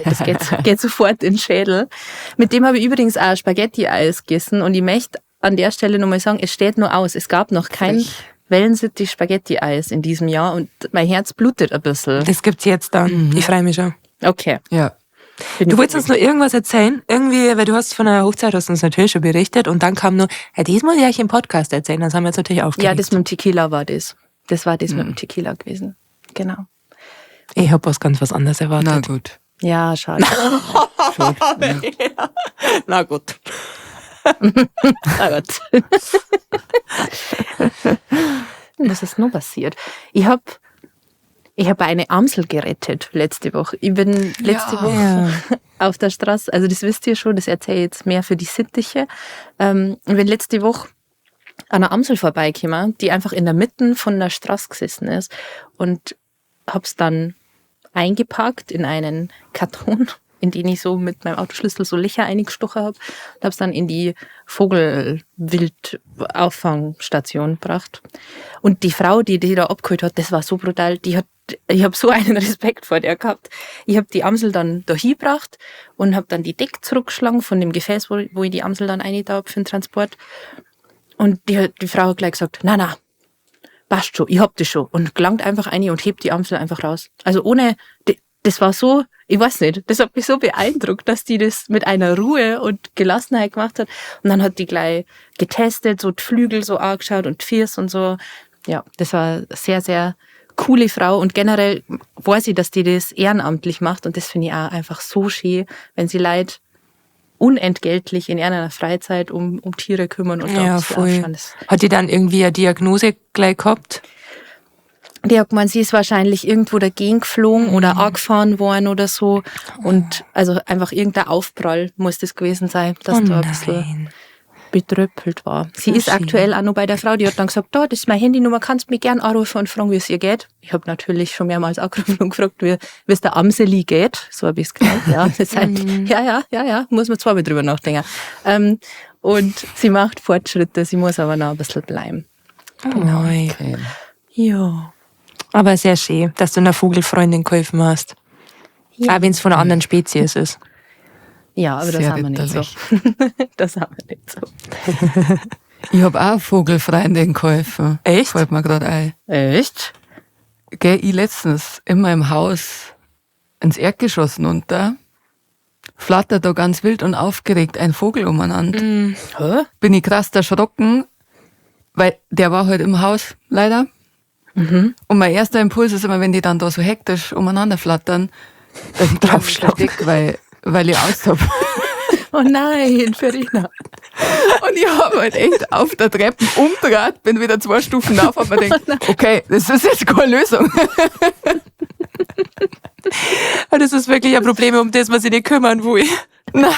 das geht sofort in den Schädel. Mit dem habe ich übrigens auch Spaghetti-Eis gegessen und ich möchte an der Stelle nochmal sagen, es steht nur aus. Es gab noch kein Wellensittich Spaghetti-Eis in diesem Jahr und mein Herz blutet ein bisschen. Das gibt's jetzt dann. Mhm. Ich freue mich schon. Okay. Ja. Du wolltest uns noch irgendwas erzählen? Irgendwie, weil du hast von der Hochzeit, hast uns natürlich schon berichtet und dann kam nur, ja, das muss ich euch im Podcast erzählen, das haben wir jetzt natürlich aufgeregt. Ja, das mit dem Tequila war das. Das war das mit dem Tequila gewesen. Genau. Ich hab was ganz was anderes erwartet. Na gut. Ja, schade. Schade. Ja. Na gut. Na gut. Was ist noch passiert? Ich hab eine Amsel gerettet letzte Woche. Ich bin letzte Woche auf der Straße, also das wisst ihr schon, das erzähle ich jetzt mehr für die Sittiche. Ich bin letzte Woche an einer Amsel vorbeigekommen, die einfach in der Mitte von der Straße gesessen ist, und hab's dann eingepackt in einen Karton, in den ich so mit meinem Autoschlüssel so Löcher eingestochen hab, und hab's dann in die Vogelwildauffangstation gebracht. Und die Frau, die die da abgeholt hat, das war so brutal, ich hab so einen Respekt vor der gehabt. Ich hab die Amsel dann da hingebracht und hab dann die Decke zurückgeschlagen von dem Gefäß, wo ich die Amsel dann reingetan hab für den Transport. Und die Frau hat gleich gesagt, na, passt schon, ich hab das schon. Und gelangt einfach rein und hebt die Amsel einfach raus. Also ohne, das war so, ich weiß nicht, das hat mich so beeindruckt, dass die das mit einer Ruhe und Gelassenheit gemacht hat. Und dann hat die gleich getestet, so die Flügel so angeschaut und die Füße und so. Ja, das war sehr, sehr coole Frau. Und generell weiß ich, dass die das ehrenamtlich macht. Und das finde ich auch einfach so schön, wenn sie Leute unentgeltlich in ihrer Freizeit um Tiere kümmern und ja, voll. Hat die dann irgendwie eine Diagnose gleich gehabt? Die hat gemeint, sie ist wahrscheinlich irgendwo dagegen geflogen oder angefahren worden oder so. Und also einfach irgendein Aufprall muss das gewesen sein, dass da ein bisschen betröppelt war. Sie ist aktuell auch noch bei der Frau, die hat dann gesagt, da, das ist meine Handynummer, kannst mich gern anrufen und fragen, wie es ihr geht. Ich habe natürlich schon mehrmals angerufen und gefragt, wie es der Amseli geht. So habe ich es genannt. Ja, das heißt, ja, muss man zweimal drüber nachdenken. Und sie macht Fortschritte, sie muss aber noch ein bisschen bleiben. Genau. Okay. Ja. Aber sehr schön, dass du einer Vogelfreundin geholfen hast. Ja. Auch wenn es von einer anderen Spezies ist. Ja, aber das haben wir nicht so. Das haben wir nicht so. Ich habe auch Vogelfreundin geholfen. Echt? Fällt mir gerade ein. Echt? Gell, ich letztens in meinem Haus ins Erdgeschoss runter, flattert da ganz wild und aufgeregt ein Vogel umeinander. Mhm. Hä? Bin ich krass erschrocken, weil der war halt im Haus, leider. Mhm. Und mein erster Impuls ist immer, wenn die dann da so hektisch umeinander flattern, dass ich draufschlage, weil ich Angst habe. Oh nein, Verena. Und ich habe halt echt auf der Treppe umgedreht, bin wieder 2 Stufen auf und mir gedacht, okay, das ist jetzt keine Lösung. Das ist wirklich ein Problem, um das man sich nicht kümmern will. Nein,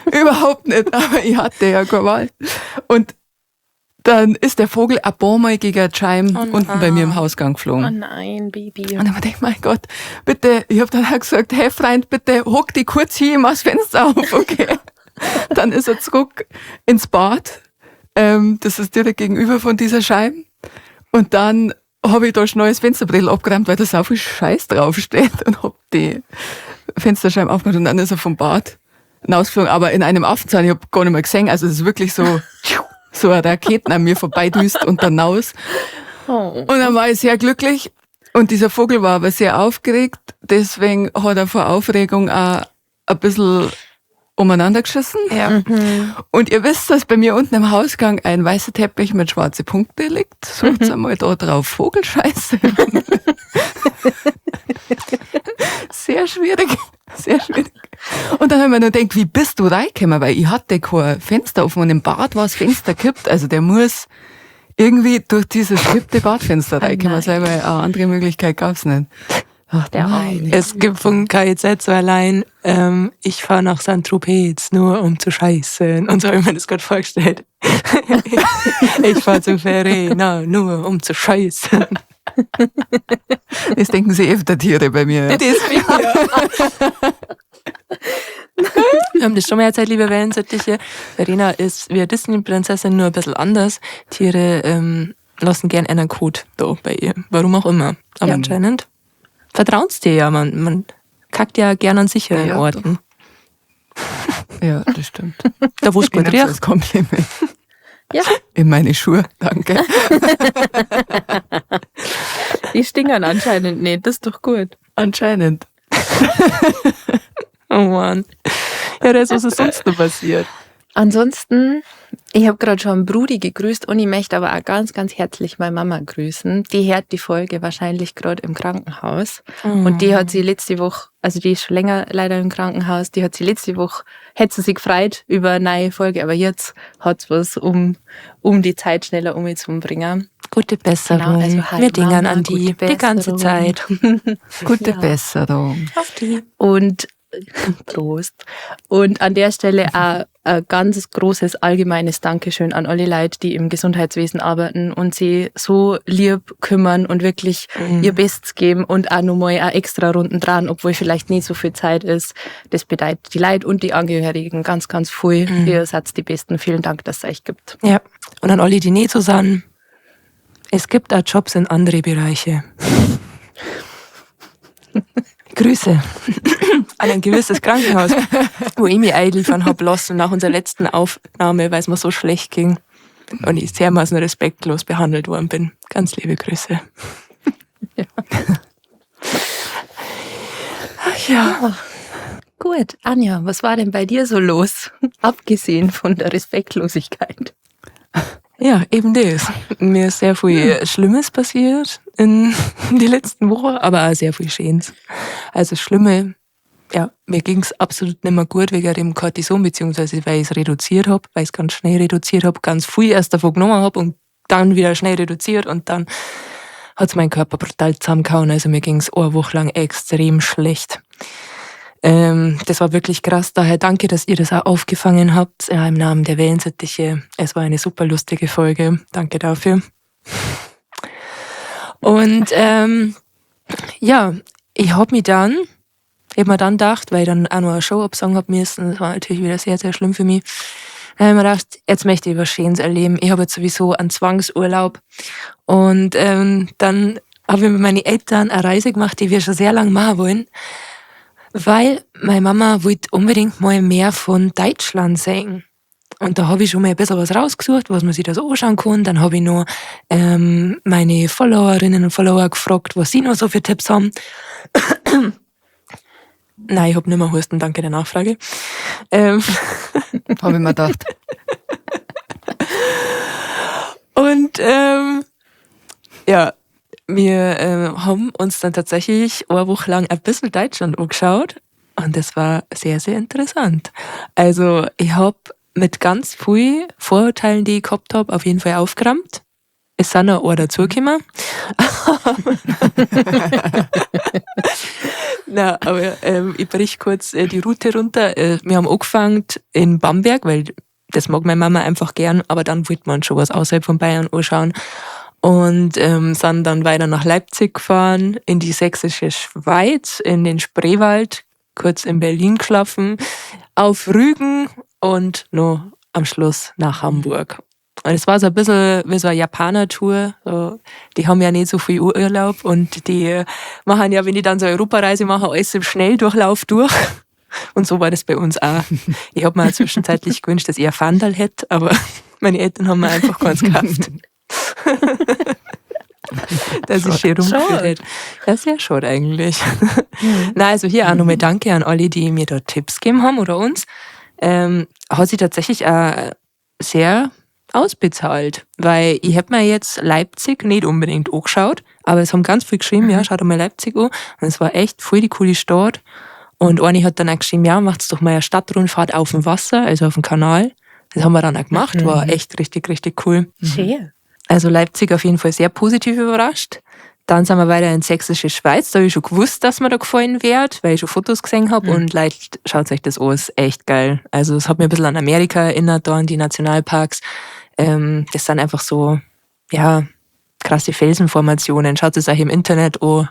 überhaupt nicht. Aber ich hatte ja keine Wahl. Und dann ist der Vogel ein paar Mal gegen die Scheibe unten bei mir im Hausgang geflogen. Oh nein, Baby. Und dann hab ich gedacht, mein Gott, bitte, ich hab dann auch gesagt, hey Freund, bitte hock dich kurz hier, mach das Fenster auf, okay. Dann ist er zurück ins Bad. Das ist direkt gegenüber von dieser Scheibe. Und dann habe ich da schnell das Fensterbrett abgeräumt, weil da so viel Scheiß draufsteht, und hab die Fensterscheibe aufgemacht und dann ist er vom Bad hinausgeflogen, aber in einem Affenzahn, ich hab gar nicht mehr gesehen, also es ist wirklich so, so eine Raketen an mir vorbeidüst und dann raus. Oh. Und dann war ich sehr glücklich und dieser Vogel war aber sehr aufgeregt, deswegen hat er vor Aufregung auch ein bisschen umeinander geschissen. Ja. Mhm. Und ihr wisst, dass bei mir unten im Hausgang ein weißer Teppich mit schwarzen Punkten liegt. Sucht einmal da drauf Vogelscheiße. Sehr schwierig, sehr schwierig. Und dann habe ich mir nur gedacht, wie bist du reingekommen? Weil ich hatte kein Fenster offen und im Bad war das Fenster kippt. Also der muss irgendwie durch dieses kippte Badfenster reinkommen. Selber eine andere Möglichkeit gab's nicht. Ach, Der meine. Es gibt von KIZ so allein, ich fahre nach Saint-Tropez nur um zu scheißen. Und so habe ich mir das gerade vorgestellt. Ich fahre zu Verena nur um zu scheißen. Das denken sie öfter Tiere bei mir. Ja. Das Wir haben das schon mal erzählt, liebe Wellensittiche. Verena ist wie eine Disney-Prinzessin, nur ein bisschen anders. Tiere lassen gern einen Kot da bei ihr. Warum auch immer. Aber Ja. anscheinend vertraut's dir ja. Man kackt ja gern an sicheren Ja, Orten. Ja, das stimmt. Da, wo's Ich gut nehm's riecht. als Kompliment. Ja. In meine Schuhe, danke. Die stingern anscheinend nicht, das ist doch gut. Anscheinend. Oh Mann. Ja, das ist, was ist sonst noch passiert. Ansonsten, ich habe gerade schon Brudi gegrüßt und ich möchte aber auch ganz, ganz herzlich meine Mama grüßen. Die hört die Folge wahrscheinlich gerade im Krankenhaus. Und die hat sie letzte Woche, also die ist schon länger leider im Krankenhaus, die hat sie letzte Woche, hätte sie sich gefreut über eine neue Folge, aber jetzt hat's was, um die Zeit schneller um zu bringen. Gute Besserung. Genau, also hi Wir dingern Mama, an die gute die ganze Besserung. Zeit. Gute Ja. Besserung. Auf die. Und Prost. Und an der Stelle auch ein ganz großes allgemeines Dankeschön an alle Leute, die im Gesundheitswesen arbeiten und sie so lieb kümmern und wirklich ihr Bestes geben und auch nochmal eine extra Runden dran, obwohl vielleicht nicht so viel Zeit ist. Das bedeutet die Leute und die Angehörigen ganz, ganz viel. Ihr seid die Besten. Vielen Dank, dass es euch gibt. Ja. Und an alle, die nicht so sind, es gibt auch Jobs in andere Bereiche. Grüße an ein gewisses Krankenhaus, wo ich mich einliefern hab lassen nach unserer letzten Aufnahme, weil es mir so schlecht ging und ich dermaßen respektlos behandelt worden bin. Ganz liebe Grüße. Ja. Ach ja. Gut, Anja, was war denn bei dir so los? Abgesehen von der Respektlosigkeit. Ja, eben das. Mir ist sehr viel Schlimmes passiert in die letzten Wochen, aber auch sehr viel Schönes. Also das Schlimme, ja, mir ging's absolut nicht mehr gut wegen dem Cortison, beziehungsweise weil ich's reduziert hab, weil ich's ganz schnell reduziert hab, ganz viel erst davon genommen hab und dann wieder schnell reduziert und dann hat's mein Körper brutal zusammengehauen. Also mir ging's eine Woche lang extrem schlecht. Das war wirklich krass. Daher danke, dass ihr das auch aufgefangen habt. Ja, im Namen der Wellensittiche. Es war eine super lustige Folge. Danke dafür. Und ja, ich hab mich dann, ich hab mir dann gedacht, weil ich dann auch noch eine Show absagen hab müssen, das war natürlich wieder sehr, sehr schlimm für mich. Dann hab ich mir gedacht, jetzt möchte ich was Schönes erleben. Ich hab jetzt sowieso einen Zwangsurlaub. Und dann hab ich mit meinen Eltern eine Reise gemacht, die wir schon sehr lange machen wollen. Weil meine Mama wollte unbedingt mal mehr von Deutschland sehen. Und da hab ich schon mal ein bisschen was rausgesucht, was man sich da so anschauen kann. Dann hab ich noch meine Followerinnen und Follower gefragt, was sie noch so für Tipps haben. Nein, ich hab nicht mehr Husten, danke der Nachfrage. Hab ich mir gedacht. Und ja, wir haben uns dann tatsächlich eine Woche lang ein bisschen Deutschland angeschaut und das war sehr, sehr interessant. Also ich hab mit ganz viel Vorurteilen, die ich gehabt hab, auf jeden Fall aufgeräumt. Es sind noch ein dazugekommen. Na, aber ich brich kurz die Route runter. Wir haben angefangen in Bamberg, weil das mag meine Mama einfach gern, aber dann wollte man schon was außerhalb von Bayern anschauen. Und sind dann weiter nach Leipzig gefahren, in die sächsische Schweiz, in den Spreewald, kurz in Berlin geschlafen, auf Rügen und noch am Schluss nach Hamburg. Und es war so ein bisschen wie so eine Japaner-Tour. So, die haben ja nicht so viel Urlaub und die machen ja, wenn die dann so eine Europareise machen, alles im Schnelldurchlauf durch. Und so war das bei uns auch. Ich hab mir zwischenzeitlich gewünscht, dass ich ein Fandal hätte, aber meine Eltern haben mir einfach keins gekauft. Dass ich schön rumgeführt Schade. hätte. Das ist ja schade eigentlich. Na, also hier auch nochmal danke an alle, die mir da Tipps gegeben haben oder uns. Hat sich tatsächlich auch sehr ausbezahlt, weil ich hab mir jetzt Leipzig nicht unbedingt angeschaut, aber es haben ganz viel geschrieben, ja, schaut mal Leipzig an. Und es war echt voll die coole Stadt. Und eine hat dann auch geschrieben, ja, macht's doch mal eine Stadtrundfahrt auf dem Wasser, also auf dem Kanal. Das haben wir dann auch gemacht, war echt richtig, richtig cool. Schön. Also Leipzig auf jeden Fall sehr positiv überrascht. Dann sind wir weiter in Sächsische Schweiz. Da habe ich schon gewusst, dass mir da gefallen wird, weil ich schon Fotos gesehen habe. Und Leute, schaut euch das an, ist echt geil. Also es hat mir ein bisschen an Amerika erinnert, da an die Nationalparks. Das sind einfach so, ja, krasse Felsenformationen. Schaut es euch im Internet an.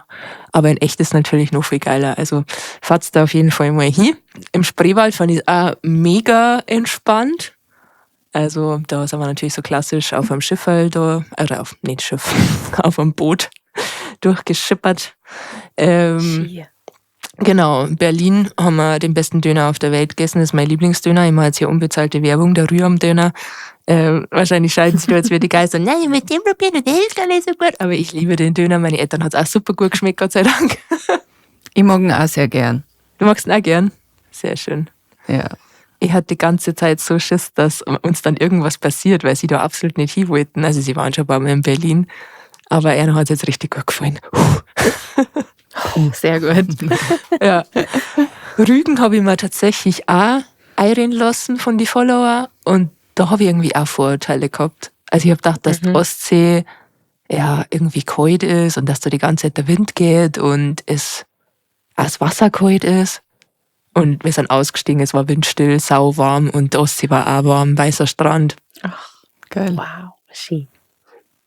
Aber in echt ist natürlich noch viel geiler. Also fahrt da auf jeden Fall mal hin. Im Spreewald fand ich es auch mega entspannt. Also da sind wir natürlich so klassisch auf einem Schiff halt da, oder auf, nicht Schiff, auf einem Boot durchgeschippert. Schön. Genau, in Berlin haben wir den besten Döner auf der Welt gegessen. Das ist mein Lieblingsdöner. Ich mache jetzt hier unbezahlte Werbung, der Rüham-Döner. Wahrscheinlich scheiden sich da jetzt wieder die Geister. Nein, ich möchte den probieren und der hilft gar nicht so gut. Aber ich liebe den Döner. Meine Eltern hat's auch super gut geschmeckt, Gott sei Dank. Ich mag ihn auch sehr gern. Du magst ihn auch gern? Sehr schön. Ja. Ich hatte die ganze Zeit so Schiss, dass uns dann irgendwas passiert, weil sie da absolut nicht hin wollten. Also sie waren schon ein paar Mal in Berlin. Aber er hat's jetzt richtig gut gefallen. Puh. Sehr gut. Ja. Rügen habe ich mir tatsächlich auch einreden lassen von den Follower und da habe ich irgendwie auch Vorurteile gehabt. Also ich habe gedacht, dass die Ostsee ja irgendwie kalt ist und dass da die ganze Zeit der Wind geht und es auch das Wasser kalt ist. Und wir sind ausgestiegen, es war windstill, sauwarm und die Ostsee war auch warm, weißer Strand. Ach, geil. Wow, schön.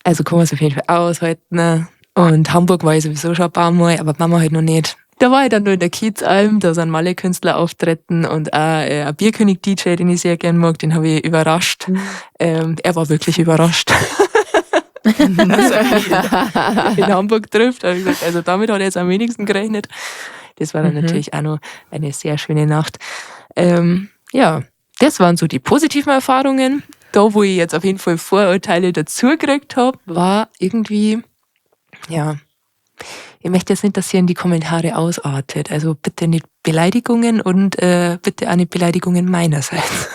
Also kann man es auf jeden Fall aushalten. Ne? Und Hamburg war ich sowieso schon ein paar Mal, aber Mama halt noch nicht. Da war ich dann nur in der Kiezalm, da sind Malle-Künstler auftreten und auch ein Bierkönig-D J, den ich sehr gern mag, den habe ich überrascht. Er war wirklich überrascht. Also, in Hamburg trifft, habe ich gesagt, also damit hat er jetzt am wenigsten gerechnet. Das war dann natürlich auch noch eine sehr schöne Nacht. Ja, das waren so die positiven Erfahrungen. Da, wo ich jetzt auf jeden Fall Vorurteile dazu gekriegt hab, war irgendwie, ja, ich möchte jetzt nicht, dass hier in die Kommentare ausartet. Also bitte nicht Beleidigungen und bitte auch nicht Beleidigungen meinerseits.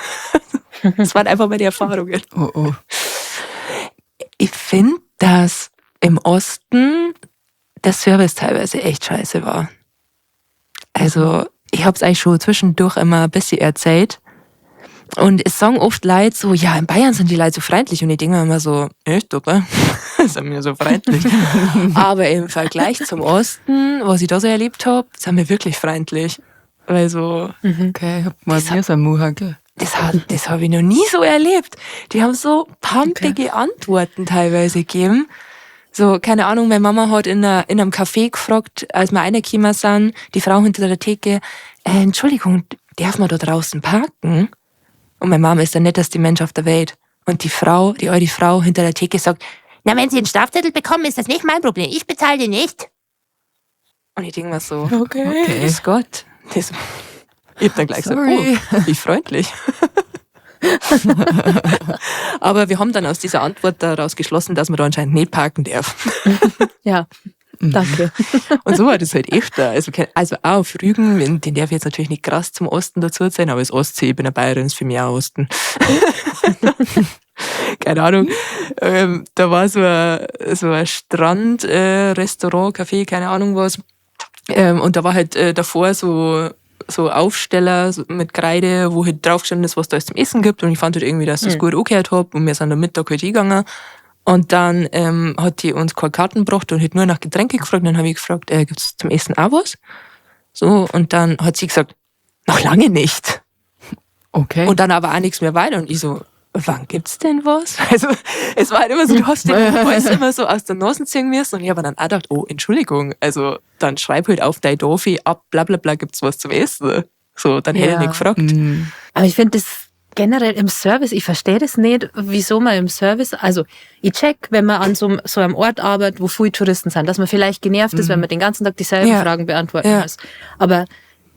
Das waren einfach meine Erfahrungen. Oh, oh. Ich find, dass im Osten der Service teilweise echt scheiße war. Also ich hab's eigentlich schon zwischendurch immer ein bisschen erzählt. Und es sagen oft Leute so, ja, in Bayern sind die Leute so freundlich. Und ich denke mir immer so, echt, oder? Sind wir so freundlich. Aber im Vergleich zum Osten, was ich da so erlebt hab, sind wir wirklich freundlich. Weil so, Okay, ich hab mal Das mir so einen Muhackel. Das hab ich noch nie so erlebt. Die haben so pumpige Antworten teilweise gegeben. So, keine Ahnung, meine Mama hat in einem Café gefragt, als wir reingekommen sind, die Frau hinter der Theke, Entschuldigung, darf man da draußen parken? Und meine Mama ist der netteste Mensch auf der Welt. Und die alte Frau hinter der Theke sagt, na, wenn Sie einen Strafzettel bekommen, ist das nicht mein Problem. Ich bezahle den nicht. Und ich denk mir so, Okay. Grüß Gott. Das, ich hab dann gleich gesagt, Sorry. oh, wie freundlich. Aber wir haben dann aus dieser Antwort daraus geschlossen, dass man da anscheinend nicht parken darf. Ja, danke. Und so war das halt öfter. Also, also auch auf Rügen, den darf ich jetzt natürlich nicht krass zum Osten dazu sein, aber das Ostsee, ich bin ein Bayerin, ist für mich auch Osten. Keine Ahnung. Da war so ein Strand- Restaurant, Café, keine Ahnung was. Und da war halt davor so Aufsteller so mit Kreide, wo halt draufgestanden ist, was da alles zum Essen gibt. Und ich fand halt irgendwie, dass das gut angehört hab. Und wir sind am Mittag halt hingegangen. Und dann hat die uns keine Karten gebracht und hat nur nach Getränke gefragt. Und dann hab ich gefragt, gibt's zum Essen auch was? So, und dann hat sie gesagt, noch lange nicht. Und dann aber auch nichts mehr weiter. Und ich so, wann gibt's denn was? Also, es war halt immer so, du hast den Preis immer so aus der Nase ziehen müssen. Und ich hab dann auch gedacht, oh, Entschuldigung, also dann schreib halt auf dein Dorfi ab, bla bla bla, gibt's was zum Essen. So, dann hätte ich nicht gefragt. Aber ich find das generell im Service, ich verstehe das nicht, wieso man im Service, also ich check, wenn man an so einem Ort arbeitet, wo viele Touristen sind, dass man vielleicht genervt ist, wenn man den ganzen Tag dieselben Fragen beantworten muss. Aber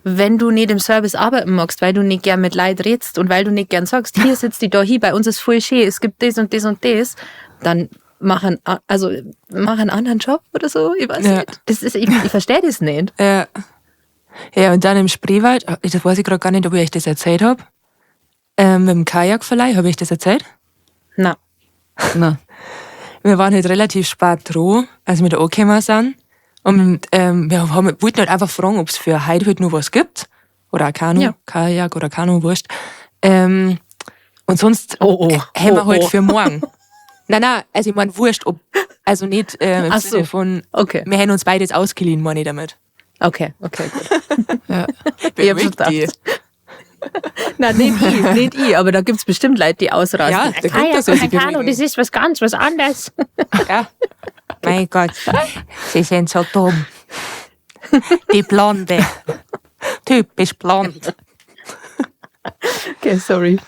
wenn du nicht im Service arbeiten magst, weil du nicht gern mit Leid redst und weil du nicht gern sagst, hier sitzt die da hier, bei uns ist voll schön, es gibt das und das und das, dann mach einen anderen Job oder so, ich weiß nicht. Ich verstehe das nicht. Ja. Ja, und dann im Spreewald, das weiß ich grad gar nicht, ob ich euch das erzählt hab. Mit dem Kajakverleih, hab ich das erzählt? Und wir wollten halt einfach fragen, ob es für heute halt noch was gibt. Oder ein Kanu, Kajak oder Kanu, wurscht. Und sonst Oh, oh. haben wir Oh, halt oh. für morgen. Nein, nein, also ich mein, wurscht, ob, also nicht im Ach so. Sinne von, Okay. wir haben uns beides ausgeliehen, meine ich damit. Okay, okay, gut. Ja. Ich hab schon Beruhig dich. gedacht. Nein, nicht ich, nicht ich, aber da gibt es bestimmt Leute, die ausrasten. Ja, da kommt Kajak das und sich ein Kanu, beruhigen. das ist was ganz was anderes. Ja. Mein Gott, sie sind so dumm. Die Blonde. Typisch blond. Okay, sorry.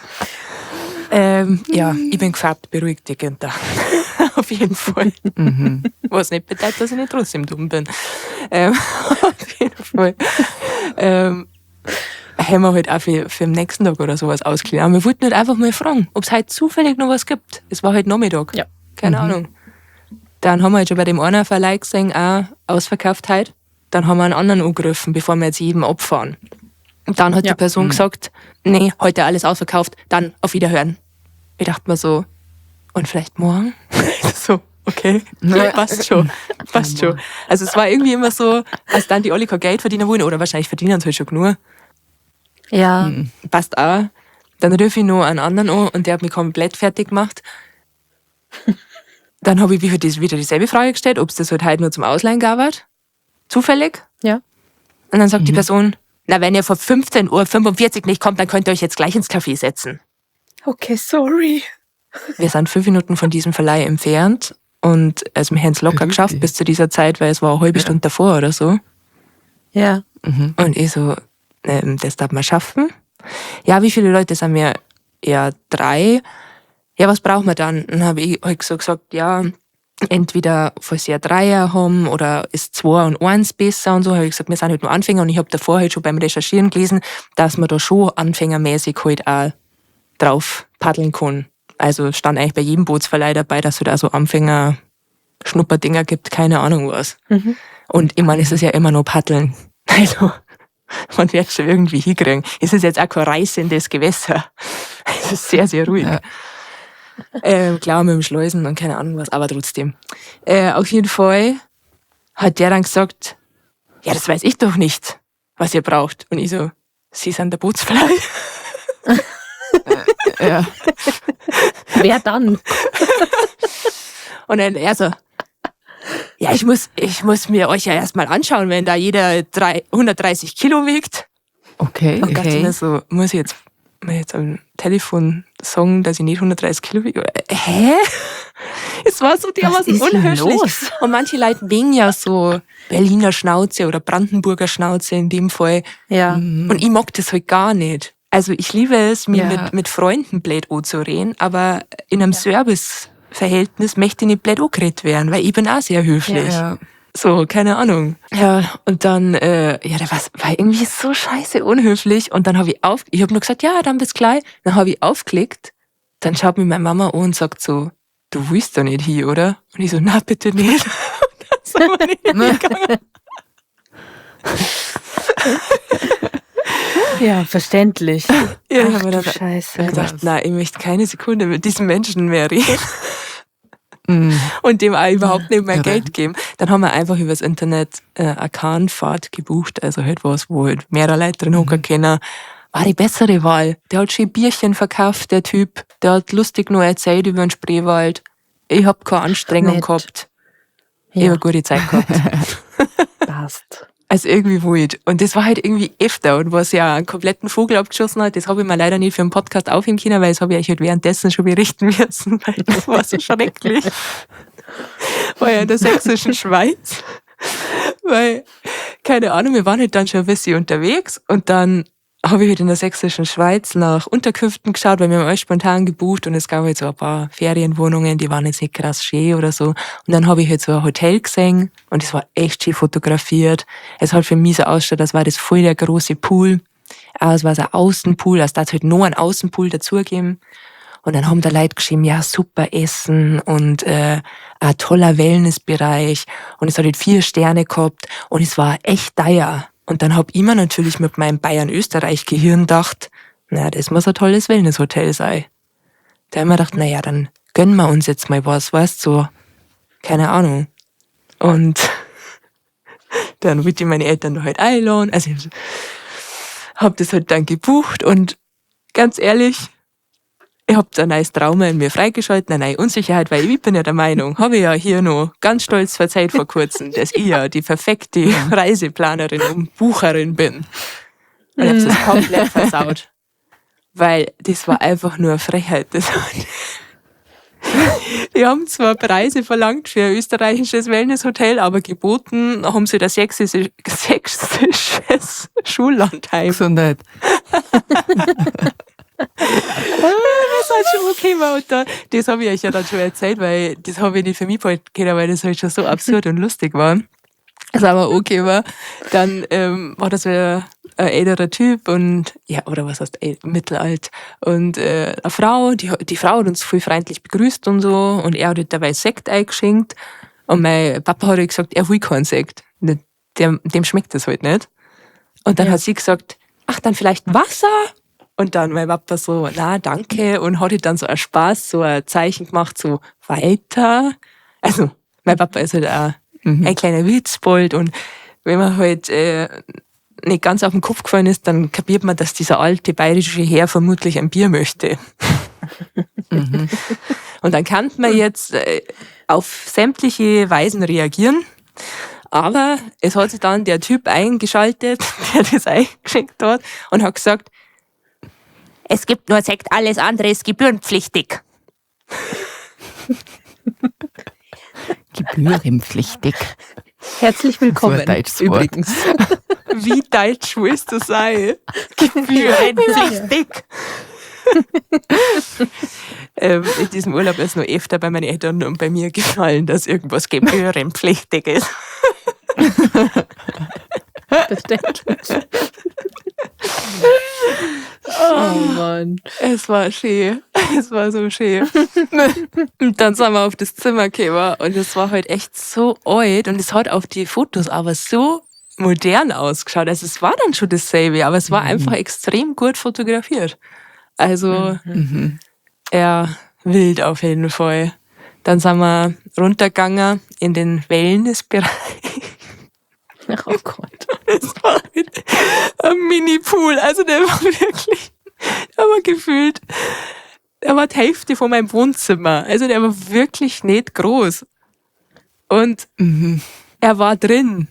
Ja, ich bin gefärbt, beruhig dich, Günther. Auf jeden Fall. Was nicht bedeutet, dass ich nicht trotzdem dumm bin. Auf jeden Fall. Haben wir halt auch für den nächsten Tag oder sowas ausgeliehen. Aber wir wollten halt einfach mal fragen, ob es heute zufällig noch was gibt. Es war halt Nachmittag. Ja. Keine Ahnung. Dann haben wir halt schon bei dem einen Verleih gesehen, auch ausverkauft heute. Dann haben wir einen anderen angerufen, bevor wir jetzt jedem abfahren. Und dann hat Ja. die Person gesagt, nee, heute alles ausverkauft, dann auf Wiederhören. Ich dachte mir so, und vielleicht morgen? So, okay, ja, passt schon, passt schon. Also es war irgendwie immer so, als dann die alle kein Geld verdienen wollen, oder wahrscheinlich verdienen sie halt schon genug, Ja. passt auch. Dann rufe ich noch einen anderen an und der hat mich komplett fertig gemacht. Dann habe ich wieder dieselbe Frage gestellt, ob es das halt heute nur zum Ausleihen gab. Hat. Zufällig. Ja. Und dann sagt die Person, na, wenn ihr vor 15:45 Uhr nicht kommt, dann könnt ihr euch jetzt gleich ins Café setzen. Okay, sorry. Wir sind 5 Minuten von diesem Verleih entfernt und also wir haben es locker Beruhig geschafft dich. bis zu dieser Zeit, weil es war eine halbe Stunde davor oder so. Ja. Und ich so, das darf man schaffen. Ja, wie viele Leute sind wir? Ja, 3. Ja, was brauchen wir dann? Dann habe ich halt so gesagt, ja, entweder falls sie ein Dreier haben oder ist 2 und 1 besser und so, habe ich gesagt, wir sind halt nur Anfänger und ich habe davor halt schon beim Recherchieren gelesen, dass man da schon anfängermäßig halt auch drauf paddeln kann. Also stand eigentlich bei jedem Bootsverleih dabei, dass es halt auch so Anfänger-Schnupperdinger gibt, keine Ahnung was. Und ich meine, es ist ja immer nur Paddeln. Also, man wird schon irgendwie hinkriegen. Es ist jetzt auch kein reißendes Gewässer. Es ist sehr, sehr ruhig. Ja. Klar, mit dem Schleusen und keine Ahnung was, aber trotzdem. Auf jeden Fall hat der dann gesagt, ja, das weiß ich doch nicht, was ihr braucht. Und ich so, Sie sind der Bootsverleih. Ja. Wer dann? Und dann er so, ja, ich muss mir euch ja erstmal anschauen, wenn da jeder 130 Kilo wiegt. Okay. Und dachte mir so, muss ich jetzt am Telefon sagen, dass ich nicht 130 Kilo wiege? Hä? Es war so dermaßen ist denn unhöflich. los? Und manche Leute wegen ja so Berliner Schnauze oder Brandenburger Schnauze in dem Fall. Ja. Und ich mag das halt gar nicht. Also ich liebe es, mir Ja. mit Freunden blöd anzureden, aber in einem Serviceverhältnis möchte ich nicht blöd angeredet werden, weil ich bin auch sehr höflich. Ja. So, keine Ahnung. Ja, und dann, ja, der war irgendwie so scheiße unhöflich. Und dann habe ich ich habe nur gesagt, ja, dann bis gleich. Dann habe ich aufgelegt. Dann schaut mich meine Mama an und sagt so, du willst doch nicht hier, oder? Und ich so, na, bitte nicht. Und dann sind wir nicht hingegangen. Ja, verständlich. Ja, ich Ach, hab mir du dann Scheiße. gedacht, na, ich möchte keine Sekunde mit diesem Menschen mehr reden. Mhm. Und dem auch überhaupt nicht mehr Irre. Geld geben. Dann haben wir einfach übers Internet eine Kahnfahrt gebucht, also halt was, wo halt mehrere Leute drin hocken können. War die bessere Wahl. Der hat schön Bierchen verkauft, der Typ. Der hat lustig nur erzählt über den Spreewald. Ich hab keine Anstrengung Nett. gehabt. Ich Ja, hab eine gute Zeit gehabt. passt. Also irgendwie wild. Und das war halt irgendwie öfter. Und was ja einen kompletten Vogel abgeschossen hat, das habe ich mir leider nicht für einen Podcast aufheben können, weil das habe ich euch halt währenddessen schon berichten müssen, weil das war so schrecklich. War ja in der sächsischen Schweiz. Weil, keine Ahnung, wir waren halt dann schon ein bisschen unterwegs und dann habe ich halt in der sächsischen Schweiz nach Unterkünften geschaut, weil wir haben alles spontan gebucht und es gab halt so ein paar Ferienwohnungen, die waren jetzt nicht krass schön oder so. Und dann habe ich halt so ein Hotel gesehen und es war echt schön fotografiert. Es hat für mich so ausgeschaut, als war das voll der große Pool. Aber es war so ein Außenpool, also da hat halt noch einen Außenpool dazugegeben. Und dann haben da Leute geschrieben, ja, super Essen und ein toller Wellnessbereich. Und es hat halt 4 Sterne gehabt und es war echt teuer. Und dann hab ich mir natürlich mit meinem Bayern-Österreich-Gehirn gedacht, na, das muss ein tolles Wellnesshotel sein. Da hab ich mir gedacht, na ja, dann gönnen wir uns jetzt mal was, weißt du, so, keine Ahnung. Und Dann wollte ich meine Eltern da halt einladen. Also ich hab das halt dann gebucht und ganz ehrlich, ich hab da ein neues Trauma in mir freigeschalten, eine neue Unsicherheit, weil ich bin ja der Meinung, habe ich ja hier noch ganz stolz verzeiht vor kurzem, dass ich ja die perfekte Reiseplanerin und Bucherin bin. Und ich hab's das komplett versaut. Weil das war einfach nur eine Frechheit. Die haben zwar Preise verlangt für ein österreichisches Wellnesshotel, aber geboten haben sie das sächsisches Schullandheim. Gesundheit. Das hat schon okay war. Und da, das habe ich euch ja dann schon erzählt, weil das habe ich nicht für mich behalten können, weil das halt schon so absurd und lustig war. Das aber okay war. Dann war das ein älterer Typ und, ja, oder was heißt mittelalt. Und eine Frau, die Frau hat uns voll freundlich begrüßt und so. Und er hat halt dabei Sekt eingeschenkt. Und mein Papa hat halt gesagt, er will keinen Sekt. Dem schmeckt das halt nicht. Und dann hat sie gesagt, ach, dann vielleicht Wasser? Und dann mein Papa so, na, danke. Und hat halt dann so einen Spaß, so ein Zeichen gemacht, so weiter. Also, mein Papa ist halt auch ein kleiner Witzbold. Und wenn man halt nicht ganz auf den Kopf gefallen ist, dann kapiert man, dass dieser alte bayerische Herr vermutlich ein Bier möchte. Mhm. Und dann kann man jetzt auf sämtliche Weisen reagieren. Aber es hat sich dann der Typ eingeschaltet, der das eingeschenkt hat und hat gesagt, es gibt nur Sekt, alles andere ist gebührenpflichtig. Gebührenpflichtig. Herzlich willkommen. Das war ein deutsches Wort. Übrigens. Wie deutsch willst du sein? Gebührenpflichtig. In diesem Urlaub ist noch öfter bei meinen Eltern und bei mir gefallen, dass irgendwas gebührenpflichtig ist. Verständlich. Oh Mann. Es war schön. Es war so schön. Und dann sind wir auf das Zimmer gekommen und es war halt echt so alt und es hat auf die Fotos aber so modern ausgeschaut. Also es war dann schon dasselbe, aber es war einfach extrem gut fotografiert. Also ja, wild auf jeden Fall. Dann sind wir runtergegangen in den Wellnessbereich. Oh Gott. Das war ein Mini-Pool. Also der war wirklich, der war gefühlt, der war die Hälfte von meinem Wohnzimmer. Also der war wirklich nicht groß. Und er war drin.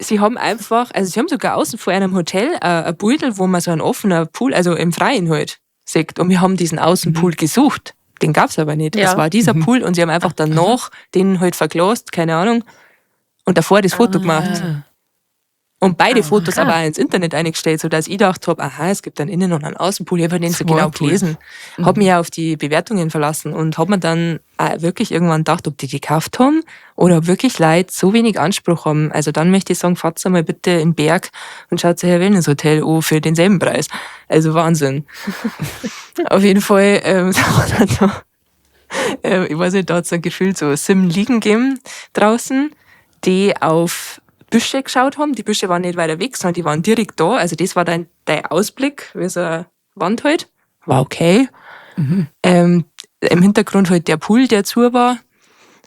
Sie haben einfach, also sie haben sogar außen vor einem Hotel ein Beutel, wo man so einen offenen Pool, also im Freien halt, sieht. Und wir haben diesen Außenpool gesucht. Den gab's aber nicht. Ja. Es war dieser Pool und sie haben einfach danach den halt verglast, keine Ahnung. Und davor das Foto gemacht. Und beide Fotos aber auch ins Internet eingestellt, sodass ich gedacht habe, aha, es gibt einen Innen- und einen Außenpool. Ich habe halt nicht so genau gelesen. Hab mich ja auf die Bewertungen verlassen und hab mir dann auch wirklich irgendwann gedacht, ob die gekauft haben oder ob wirklich Leute so wenig Anspruch haben. Also dann möchte ich sagen, fahrt mal bitte in den Berg und schaut euch ein Wellnesshotel an für denselben Preis. Also Wahnsinn. Auf jeden Fall dann da, ich weiß nicht, da hat es ein Gefühl so 7 Liegen gegeben draußen, die auf Büsche geschaut haben. Die Büsche waren nicht weiter weg, sondern die waren direkt da. Also das war dann der Ausblick, wie so eine Wand halt. War okay. Im Hintergrund halt der Pool, der zu war,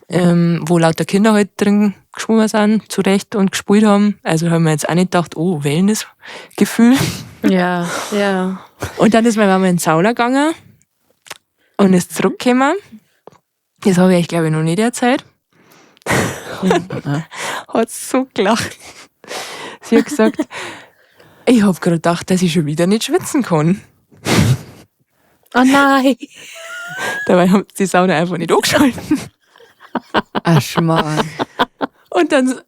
wo lauter Kinder halt drin geschwommen sind, zurecht und gespielt haben. Also haben wir jetzt auch nicht gedacht, oh, Wellnessgefühl. Ja, ja. Und dann ist meine Mama in die Sauna gegangen und ist zurückgekommen. Das habe ich euch, glaube ich, noch nicht erzählt. Hat so gelacht. Sie hat gesagt, ich hab gerade gedacht, dass ich schon wieder nicht schwitzen kann. Oh nein. Dabei haben sie die Sauna einfach nicht angeschalten. Ach, Schmarrn. Und dann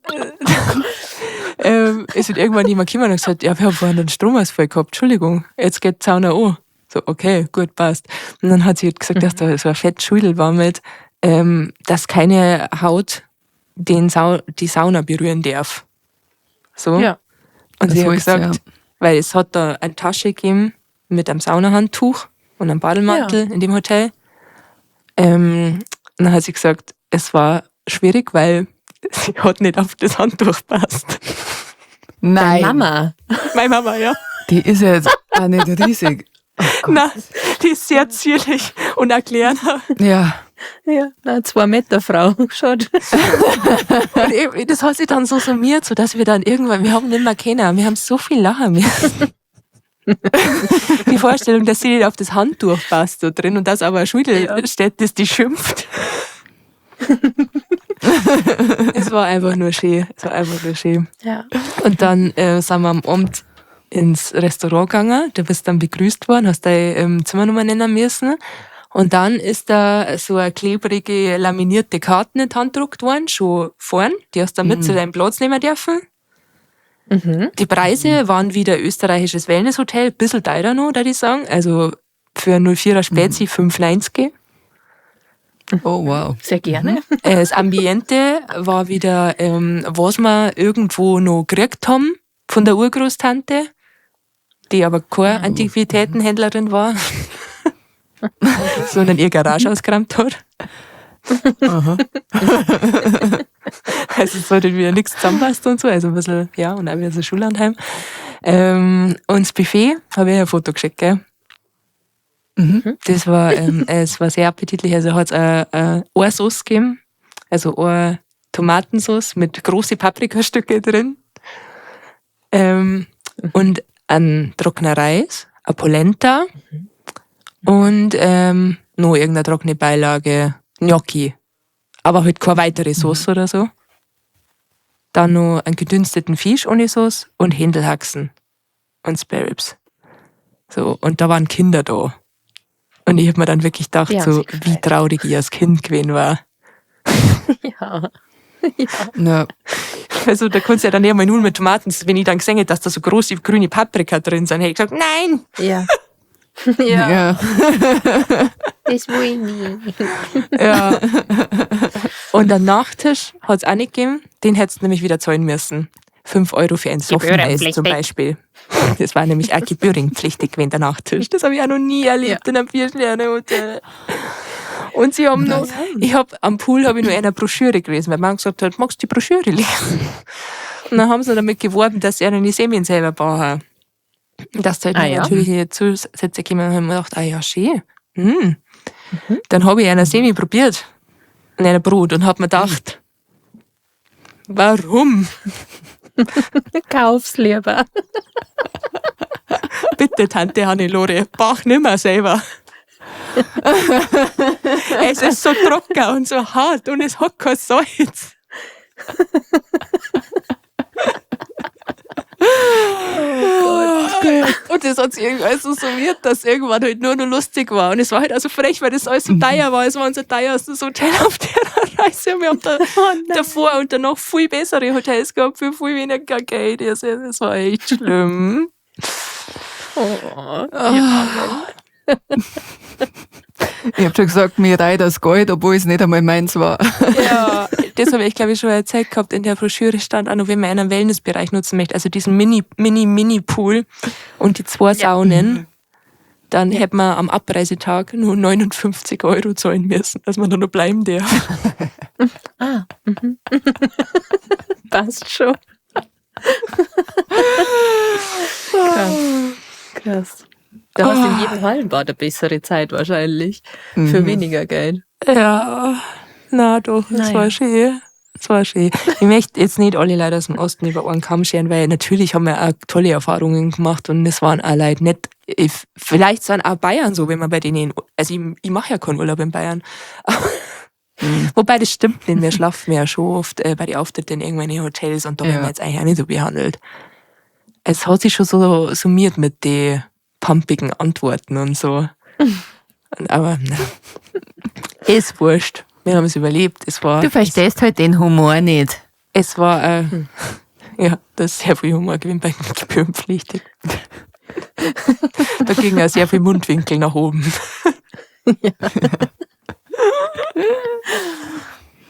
ist halt irgendwann jemand gekommen und hat gesagt, ja, wir haben vorhin den Stromausfall gehabt, Entschuldigung, jetzt geht die Sauna an. So, okay, gut, passt. Und dann hat sie halt gesagt, dass da so ein fettes Schudel war mit, dass keine Haut die Sauna berühren darf. So. Ja. Und sie Das hat heißt, gesagt, ja. weil es hat da eine Tasche gegeben mit einem Saunahandtuch und einem Bademantel in dem Hotel. Und dann hat sie gesagt, es war schwierig, weil sie hat nicht auf das Handtuch gepasst. Nein. Mama. Meine Mama, ja. Die ist ja jetzt auch nicht riesig. Nein, die ist sehr zierlich und erklärend. Ja. Ja, na, 2 Meter Frau. Schaut. Und eben, das hat sich dann so summiert, so dass wir dann irgendwann, wir haben nicht mehr kennen, wir haben so viel lachen müssen. Die Vorstellung, dass sie nicht auf das Handtuch passt da drin und dass aber ein Schulter steht, das die schimpft. Es war einfach nur schön. Es war einfach nur schön. Ja. Und dann sind wir am Abend ins Restaurant gegangen. Du bist dann begrüßt worden, hast deine Zimmernummer nennen müssen. Und dann ist da so eine klebrige, laminierte Karte in die Hand gedruckt worden, schon vorn. Die hast du dann mit zu deinem Platz nehmen dürfen. Die Preise waren wieder österreichisches Wellnesshotel, bisschen teurer noch, würde ich sagen. Also für 04er Spezi 5,90. Oh, wow. Sehr gerne. Das Ambiente war wieder, was wir irgendwo noch gekriegt haben von der Urgroßtante, die aber keine Antiquitätenhändlerin war, sondern ihr Garage ausgeräumt hat. Also es sollte wieder nichts zusammenpasst und so, also ein bisschen, ja, und auch wieder so Schullandheim. Und das Buffet habe ich ein Foto geschickt, gell? Das war, es war sehr appetitlich. Also hat es eine Sauce gegeben, also eine Tomatensauce mit großen Paprikastücke drin. Und ein trockener Reis, eine Polenta und noch irgendeine trockene Beilage, Gnocchi. Aber halt keine weitere Sauce oder so. Dann noch einen gedünsteten Fisch ohne Sauce und Händelhaxen und Spare Ribs. So, und da waren Kinder da. Und ich hab mir dann wirklich gedacht, Die haben so, sich gefreut. wie traurig ich als Kind gewesen war. Ja. Ja. Also da konntest du ja dann nicht mal nur mit Tomaten, wenn ich dann gesehen hätte, dass da so große grüne Paprika drin sind, hätte ich gesagt, nein! Ja. Ja. Ja. Das will ich nie. Ja. Und der Nachtisch hat es auch nicht gegeben, den hättest du nämlich wieder zahlen müssen. 5 Euro für ein Softeis zum Gebührenpflichtig. Beispiel. Das war nämlich auch gebührenpflichtig gewesen, der Nachtisch. Das habe ich auch noch nie erlebt in einem 4-Sterne-Hotel. Und sie haben noch, ich hab, am Pool habe ich nur eine Broschüre gelesen, weil man gesagt hat, magst du die Broschüre lesen? Und dann haben sie damit geworben, dass sie einen die Semien selber bauen. Und dass da halt Ah, ja. natürlich Zusätze kommen und haben wir gedacht, ah ja, schön. Dann habe ich eine Semi probiert und eine Brot und hab mir gedacht, warum? Kauf's lieber. Bitte, Tante Hannelore, bach nimmer selber. Es ist so trocken und so hart und es hat kein Salz. Oh Gott. Und das hat sich irgendwie so summiert, dass irgendwann halt nur noch lustig war. Und es war halt also frech, weil das alles so teuer war. Es war unser teuerstes Hotel auf der Reise. Und wir haben da davor und danach viel bessere Hotels gehabt für viel weniger Geld. Also, das war echt schlimm. Oh. Ich hab schon gesagt, mir reicht das Geld, obwohl es nicht einmal meins war. Ja, das habe ich, glaube ich, schon erzählt gehabt. In der Broschüre stand auch noch, wenn man einen Wellnessbereich nutzen möchte, also diesen Mini, Mini, Mini-Pool und die 2 Saunen, dann hätte man am Abreisetag nur 59 Euro zahlen müssen, dass man da noch bleiben darf. Ah. Passt schon. Krass. Krass. Da hast du in jedem Hallenbad eine bessere Zeit wahrscheinlich. Für weniger Geld. Ja, na doch, es Naja. war schön. Es war schön. Ich möchte jetzt nicht alle Leute aus dem Osten über einen Kamm scheren, weil natürlich haben wir auch tolle Erfahrungen gemacht und es waren auch Leute nicht, ich, vielleicht sind auch Bayern so, wenn man bei denen, also ich mache ja keinen Urlaub in Bayern. Wobei das stimmt nicht, wir schlafen ja schon oft bei den Auftritten in irgendwelchen Hotels und da werden wir jetzt eigentlich auch nicht so behandelt. Es hat sich schon so summiert mit den pumpigen Antworten und so. Aber na, ist wurscht. Wir haben es überlebt. Es war, Du verstehst halt den Humor nicht. es war, ja, das ist sehr viel Humor gewesen bei gebührenpflichtig. Da ging auch sehr viel Mundwinkel nach oben.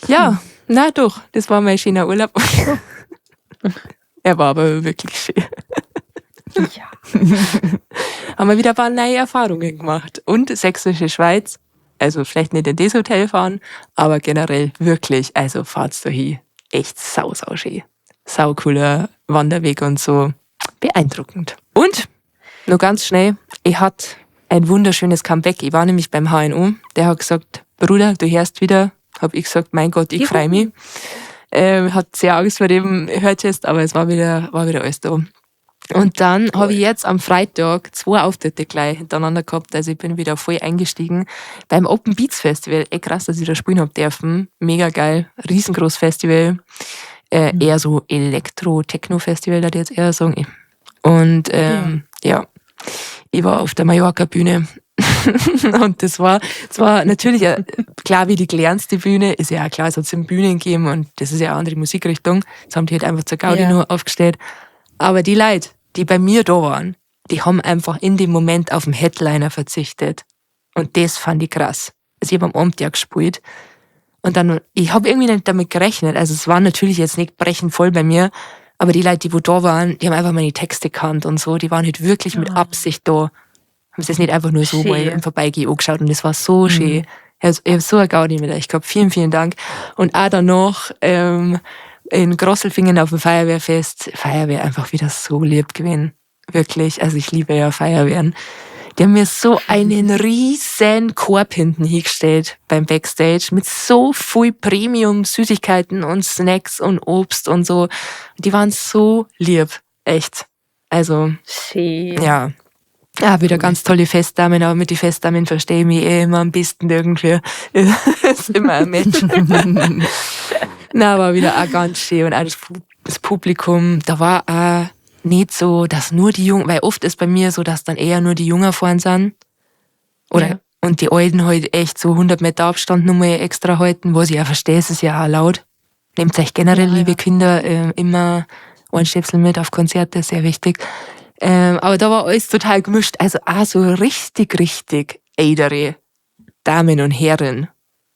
Ja, na doch, das war mein schöner Urlaub. Er war aber wirklich schön. Ja. Haben wir wieder ein paar neue Erfahrungen gemacht. Und Sächsische Schweiz, also vielleicht nicht in das Hotel fahren, aber generell wirklich, also fahrt's da hin. Echt sau, sau schön. Sau cooler Wanderweg und so. Beeindruckend. Und, nur ganz schnell, ich hatte ein wunderschönes Comeback. Ich war nämlich beim HNO, der hat gesagt, Bruder, du hörst wieder. Hab ich gesagt, mein Gott, ich freu mich. Hat sehr Angst vor dem Hörtest, aber es war wieder alles da. Und dann habe ich jetzt am Freitag 2 Auftritte gleich hintereinander gehabt. Also ich bin wieder voll eingestiegen beim Open Beats Festival. Ey, krass, dass ich da spielen hab dürfen. Mega geil. Riesengroß Festival. Eher so Elektro-Techno-Festival, würde ich jetzt eher sagen. Und ja, ich war auf der Mallorca-Bühne. Und das war zwar natürlich klar wie die kleinste Bühne, ist ja auch klar, es hat 7 Bühnen gegeben und das ist ja eine andere Musikrichtung. Das haben die halt einfach zur Gaudi nur aufgestellt. Aber die Leute, die bei mir da waren, die haben einfach in dem Moment auf den Headliner verzichtet. Und das fand ich krass. Also ich hab am Abend ja gespielt. Und dann, ich hab irgendwie nicht damit gerechnet. Also es war natürlich jetzt nicht brechend voll bei mir, aber die Leute, die wo da waren, die haben einfach meine Texte gekannt und so. Die waren halt wirklich mit Absicht da. Haben sie es nicht einfach nur so mal im Vorbeigehen angeschaut und das war so schön. Ich hab so eine Gaudi mit euch gehabt. Vielen, vielen Dank. Und auch danach in Grosselfingen auf dem Feuerwehrfest. Feuerwehr einfach wieder so lieb gewesen. Wirklich. Also ich liebe ja Feuerwehren. Die haben mir so einen riesen Korb hinten hingestellt beim Backstage mit so viel Premium-Süßigkeiten und Snacks und Obst und so. Die waren so lieb. Echt. Also, schön. Ja. Ja, wieder ganz tolle Festdamen, aber mit den Festdamen verstehe ich mich eh immer am besten irgendwie. Ist immer ein Match. Na, war wieder auch ganz schön und auch das Publikum, da war auch nicht so, dass nur die Jungen, weil oft ist bei mir so, dass dann eher nur die Jungen vorn sind. Oder, und die Alten halt echt so 100 Meter Abstand nochmal extra halten, was ich auch verstehe, es ist ja auch laut. Nehmt euch generell, liebe Kinder, immer Ohrenstöpsel mit auf Konzerte, sehr wichtig. Aber da war alles total gemischt, also auch so richtig, richtig ältere Damen und Herren.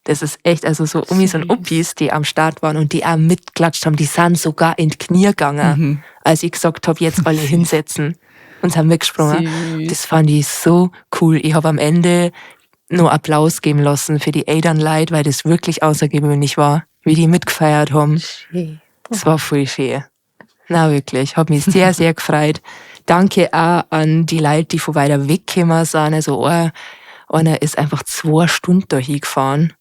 Das ist echt, also so Omis und Opis, die am Start waren und die auch mitgeklatscht haben, die sind sogar in die Knie gegangen, als ich gesagt hab, jetzt alle hinsetzen und sind mitgesprungen. Süß. Das fand ich so cool. Ich hab am Ende nur Applaus geben lassen für die älteren Leute, weil das wirklich außergewöhnlich war, wie die mitgefeiert haben. Schön. Das war voll schön. Na wirklich, hab mich sehr, sehr gefreut. Danke auch an die Leute, die von weiter weg gekommen sind. Also einer ist einfach 2 Stunden da hingefahren,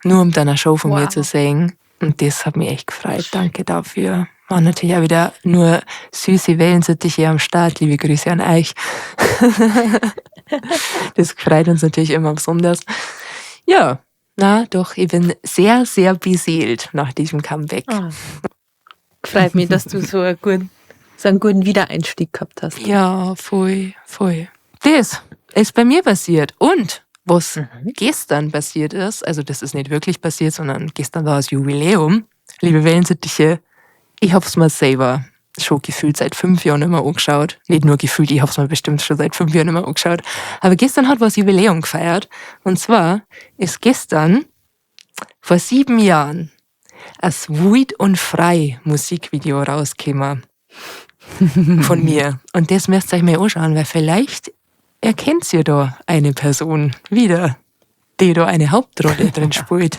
nur um dann eine Show von mir zu sehen. Und das hat mich echt gefreut. Danke dafür. Waren natürlich auch wieder nur süße Wellensittiche am Start. Liebe Grüße an euch. Das freut uns natürlich immer besonders. Ja, na doch, ich bin sehr, sehr beseelt nach diesem Comeback. Ah. Freut mich, dass du so einen guten Wiedereinstieg gehabt hast. Ja, voll, voll. Das ist bei mir passiert. Und was gestern passiert ist, also das ist nicht wirklich passiert, sondern gestern war das Jubiläum. Liebe Wellensittiche, ich hab's mir selber schon gefühlt seit 5 Jahren nicht mehr angeschaut. Nicht nur gefühlt, ich hab's mir bestimmt schon seit 5 Jahren nicht mehr angeschaut. Aber gestern hat was Jubiläum gefeiert. Und zwar ist gestern vor 7 Jahren das Wild und Frei Musikvideo rausgekommen. Von mir. Und das müsst ihr euch mal anschauen, weil vielleicht erkennt ihr da eine Person wieder, die da eine Hauptrolle drin spielt.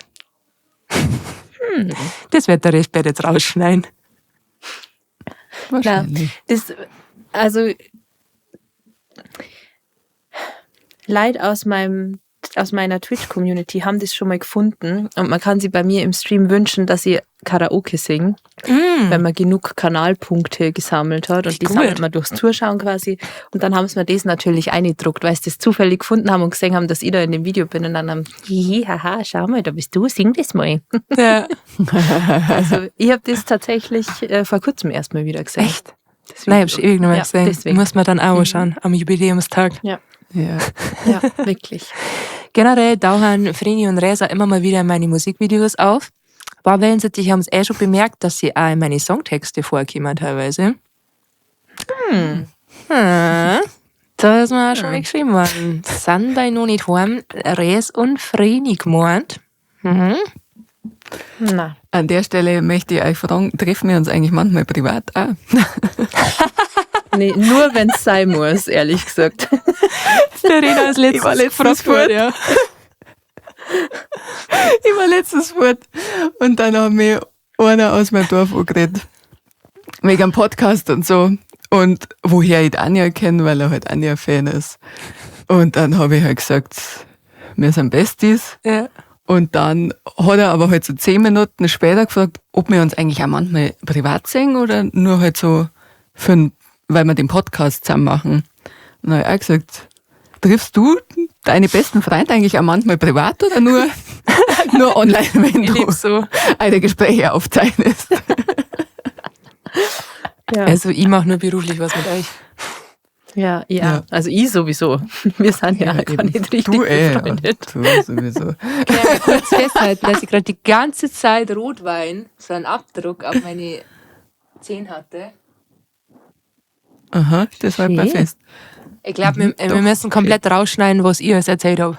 Das wird der Rest jetzt rausschneiden. Wahrscheinlich. Na, das, also Leute aus meiner Twitch-Community haben das schon mal gefunden und man kann sie bei mir im Stream wünschen, dass sie Karaoke singen, wenn man genug Kanalpunkte gesammelt hat. Und Wie die gut. sammelt man durchs Zuschauen quasi. Und dann haben sie mir das natürlich eingedruckt, weil sie das zufällig gefunden haben und gesehen haben, dass ich da in dem Video bin. Und dann haben, hihi, haha, schau mal, da bist du, sing das mal. Also ich hab das tatsächlich vor kurzem erst mal wieder gesehen. Echt? Das Nein, ich hab's ewig nicht mehr Ja, gesehen. deswegen. Muss man dann auch anschauen, am Jubiläumstag. Ja. Ja. Ja, wirklich. Generell tauchen Vreni und Resa immer mal wieder in meine Musikvideos auf. Ein paar Wellensittiche haben's eh schon bemerkt, dass sie auch in meine Songtexte vorkommen teilweise. Da ist mir auch schon mal geschrieben worden. Sind bei noch nicht heim, Res und Vreni gemeint. Na. An der Stelle möchte ich euch fragen, treffen wir uns eigentlich manchmal privat auch? Nee, nur wenn's sein muss, ehrlich gesagt. Verena ist Ich war letztens gefragt worden, fort. ja. Ich war letztens fort und dann hat mich einer aus meinem Dorf angeredet. Wegen einem Podcast und so. Und woher ich die Anja kenne, weil er halt Anja-Fan ist. Und dann habe ich halt gesagt, wir sind Besties. Und dann hat er aber halt so 10 Minuten später gefragt, ob wir uns eigentlich auch manchmal privat sehen oder nur halt so für, weil wir den Podcast zusammen machen. Und dann habe ich auch gesagt, triffst du deine besten Freunde eigentlich auch manchmal privat oder nur, nur online, wenn Ich du lieb so. eine Gespräche aufzeichnest? Ja. Also ich mache nur beruflich was mit euch. Ja, ja, Ja. Also ich sowieso. Wir sind ja, gar eben. nicht richtig Du eh. befreundet. Du sowieso. Ich kann kurz festhalten, dass ich gerade die ganze Zeit Rotwein, so einen Abdruck auf meine Zähne hatte. Aha, das war Schön. perfekt. Ich glaube, wir doch. müssen komplett rausschneiden, was ich alles erzählt habe.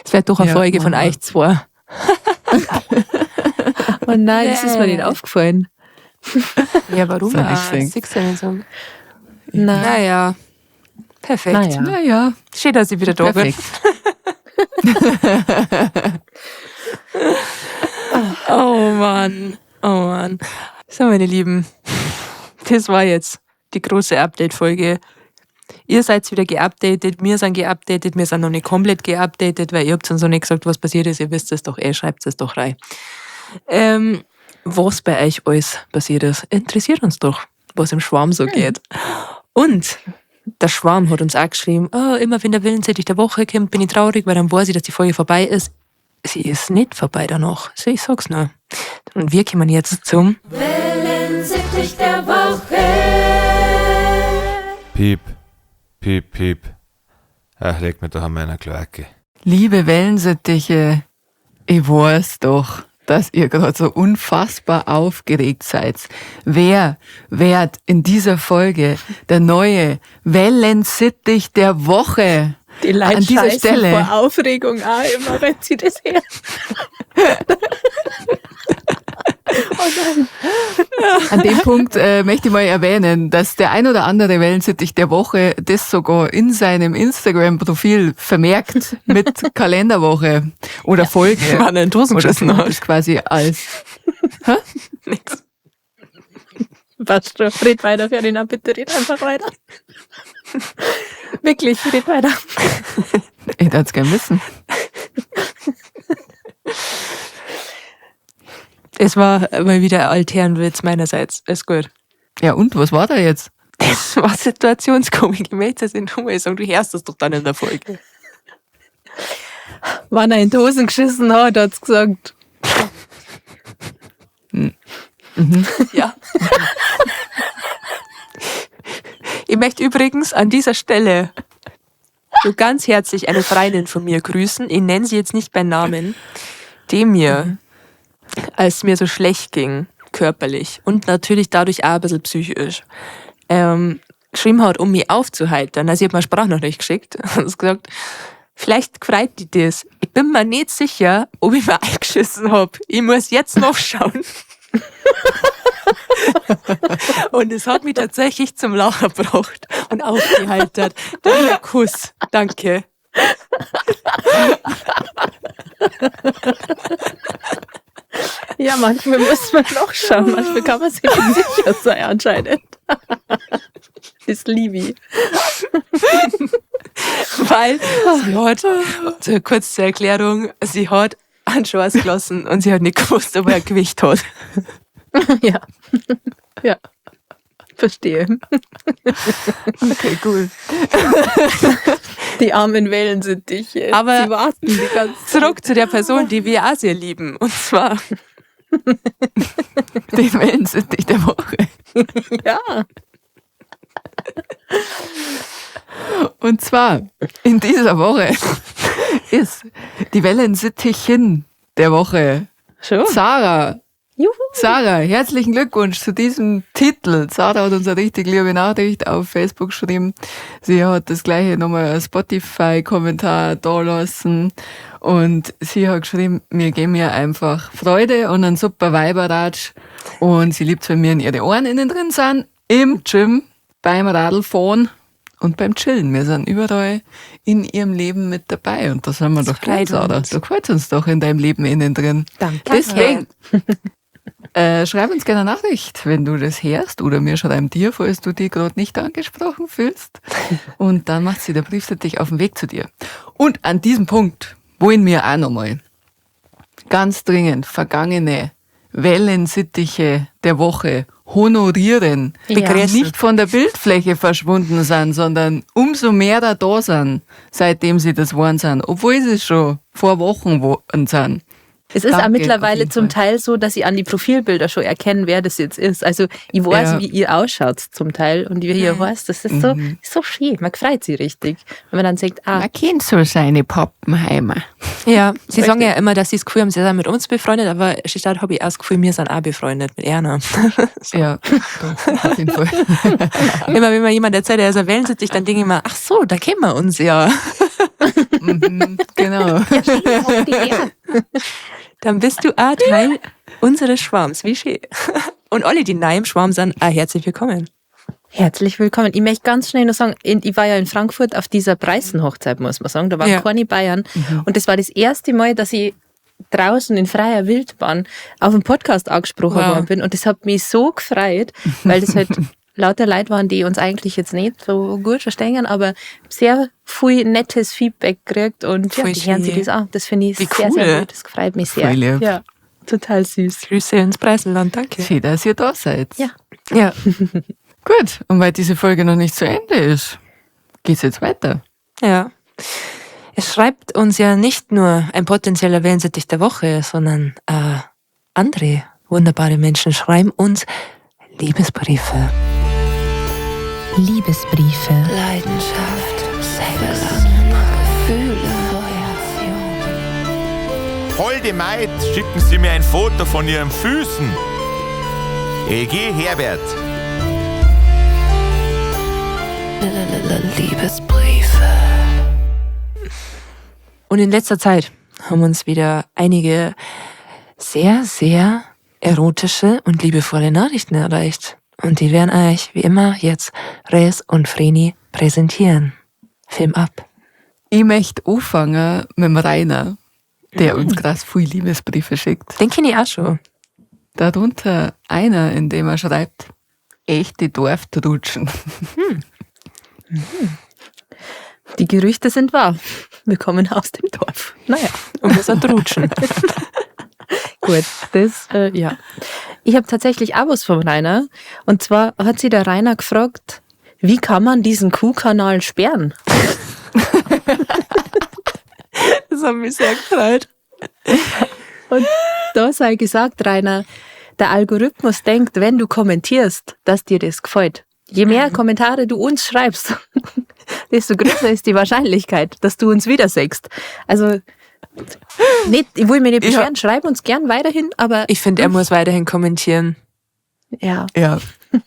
Es wird doch eine Ja, Folge von machen wir. euch zwei. Oh nein, das ist mir Nee. nicht aufgefallen. Ja, warum? Soll ich Ah, singen? siehst du nicht so. Nein. Naja, perfekt. Naja. Naja, Schön, dass ich wieder da bin. perfekt. Oh Mann, oh Mann. So, meine Lieben, das war jetzt die große Update-Folge. Ihr seid wieder geupdatet, wir sind geupdatet, wir sind noch nicht komplett geupdatet, weil ihr habt uns noch nicht gesagt, was passiert ist. Ihr wisst es doch eh, schreibt es doch rein. Was bei euch alles passiert ist, interessiert uns doch, was im Schwarm so geht. Und der Schwarm hat uns auch geschrieben, oh, immer wenn der Wellensittich der Woche kommt, bin ich traurig, weil dann weiß ich, dass die Folge vorbei ist. Sie ist nicht vorbei danach. So, ich sag's nur. Und wir kommen jetzt zum Wellensittich der Woche. Piep, piep, piep. Ach, leg mir doch an meiner Kloake. Liebe Wellensittiche, ich weiß doch, dass ihr gerade so unfassbar aufgeregt seid. Wer wird in dieser Folge der neue Wellensittich der Woche? Die Leute An dieser scheißen Stelle. vor Aufregung auch immer, wenn sie das hören. An dem Punkt möchte ich mal erwähnen, dass der ein oder andere Wellensittich der Woche das sogar in seinem Instagram-Profil vermerkt mit Kalenderwoche oder Folge. Wann er in Dosen Oder geschissen hat. das quasi als Nix. Passt schon. Red weiter, Ferdinand, bitte red einfach weiter. Wirklich, red weiter. Ich würde es gerne wissen. Es war mal wieder ein Altherrenwitz meinerseits. Ist gut. Ja, und was war da jetzt? Das war Situationskomik. Ich möchte es nicht nochmal sagen. Du hörst das doch dann in der Folge. Wann er in die Hosen geschissen hat, hat's gesagt. Ja. Ich möchte übrigens an dieser Stelle so ganz herzlich eine Freundin von mir grüßen. Ich nenne sie jetzt nicht bei Namen, die mir, als es mir so schlecht ging, körperlich und natürlich dadurch auch ein bisschen psychisch, geschrieben hat, um mich aufzuheitern. Also ich habe mir eine Sprachnachricht geschickt und gesagt, vielleicht freut die das. Ich bin mir nicht sicher, ob ich mir eingeschissen habe. Ich muss jetzt noch schauen. Und es hat mich tatsächlich zum Lachen gebracht und aufgeheitert. Danke, Kuss. Danke. Ja, manchmal muss man noch schauen, manchmal kann man sich nicht sicher sein anscheinend. Das liebe ich. Weil sie hat, so kurz zur Erklärung, sie hat einen Schwarz gelassen und sie hat nicht gewusst, ob er ein Gewicht hat. Ja. Ja. Verstehe. Okay, cool. Die armen Wellen sind dich. Aber sie warten die ganze Zeit. Zurück zu der Person, die wir auch sehr lieben. Und zwar Den Wellensittich der Woche. Ja. Und zwar in dieser Woche ist die Wellensittichin der Woche Schon. Sarah. Juhu. Sarah, herzlichen Glückwunsch zu diesem Titel. Sarah hat uns eine richtig liebe Nachricht auf Facebook geschrieben. Sie hat das gleiche nochmal als Spotify-Kommentar da lassen. Und sie hat geschrieben, wir geben ihr einfach Freude und einen super Weiberratsch. Und sie liebt, wenn wir in ihre Ohren innen drin sind, im Gym, beim Radlfahren und beim Chillen. Wir sind überall in ihrem Leben mit dabei. Und da sind wir doch gleich, freut Sarah. uns. Du gefällt uns doch in deinem Leben innen drin. Danke. Deswegen schreib uns gerne eine Nachricht, wenn du das hörst, oder wir schreiben dir, falls du dich gerade nicht angesprochen fühlst. Und dann macht sie der Briefsittich auf den Weg zu dir. Und an diesem Punkt wollen wir auch nochmal ganz dringend vergangene Wellensittiche der Woche honorieren, Begrüßen. nicht von der Bildfläche verschwunden sind, sondern umso mehr da sind, seitdem sie das geworden sind, obwohl sie schon vor Wochen geworden sind. Es ist Danke, auch auf mittlerweile jeden zum Fall. Teil so, dass ich an die Profilbilder schon erkenne, wer das jetzt ist. Also ich weiß, Ja. wie ihr ausschaut zum Teil und wie ihr heißt. Das ist so, so schön. Man freut sich richtig, wenn man dann sagt, ah, kennt so seine Pappenheimer. Ja, sie sagen ja immer, dass sie das Gefühl haben, sie sind mit uns befreundet, aber statt habe ich auch das Gefühl, wir sind auch befreundet mit Erna. Ja, doch, auf jeden Fall. Immer wenn mir jemand erzählt, er ist ein Wellensittich, dann denke ich mir, ach so, da kennen wir uns ja. Genau. Dann bist du auch Teil unseres Schwarms. Wie schön. Und alle, die neu im Schwarm sind, auch herzlich willkommen. Herzlich willkommen. Ich möchte ganz schnell noch sagen, ich war ja in Frankfurt auf dieser Preisenhochzeit, muss man sagen. Da waren Ja. keine Bayern. Und das war das erste Mal, dass ich draußen in freier Wildbahn auf dem Podcast angesprochen Wow. worden bin. Und das hat mich so gefreut, weil das halt lauter Leute waren, die uns eigentlich jetzt nicht so gut verstehen, aber sehr viel nettes Feedback gekriegt und ja, Voll die hören sich schön. das an. Das finde ich Wie sehr, sehr cool. gut. Das freut mich sehr. Voll lieb. Ja, total süß. Grüße ins Preisenland, danke. Schön, dass ihr da seid. Ja. Ja. Gut, und weil diese Folge noch nicht zu Ende ist, geht's jetzt weiter. Ja. Es schreibt uns ja nicht nur ein potenzieller Wellensittich der Woche, sondern andere wunderbare Menschen schreiben uns Liebesbriefe. Liebesbriefe. Leidenschaft, Sex, Gefühle, Holde Maid, schicken Sie mir ein Foto von Ihren Füßen. EG Herbert. Liebesbriefe. Und in letzter Zeit haben uns wieder einige sehr, sehr erotische und liebevolle Nachrichten erreicht. Und die werden euch, wie immer, jetzt Res und Vreni präsentieren. Film ab. Ich möchte anfangen mit dem Rainer, der uns krass viel Liebesbriefe schickt. Den kenne ich auch schon. Darunter einer, in dem er schreibt, echte Dorftrutschen. Die Gerüchte sind wahr. Wir kommen aus dem Dorf. Naja. Und wir sind Rutschen. Gut, das, ja. Ich habe tatsächlich auch was vom Rainer. Und zwar hat sich der Rainer gefragt, wie kann man diesen Kuhkanal sperren? Das hat mich sehr gefreut. Und da sei gesagt, Rainer, der Algorithmus denkt, wenn du kommentierst, dass dir das gefällt. Je mehr Kommentare du uns schreibst, desto größer ist die Wahrscheinlichkeit, dass du uns wieder siehst. Also, nicht, ich will mich nicht beschweren, schreib uns gern weiterhin, aber Ich finde, er muss weiterhin kommentieren. ja. Ja.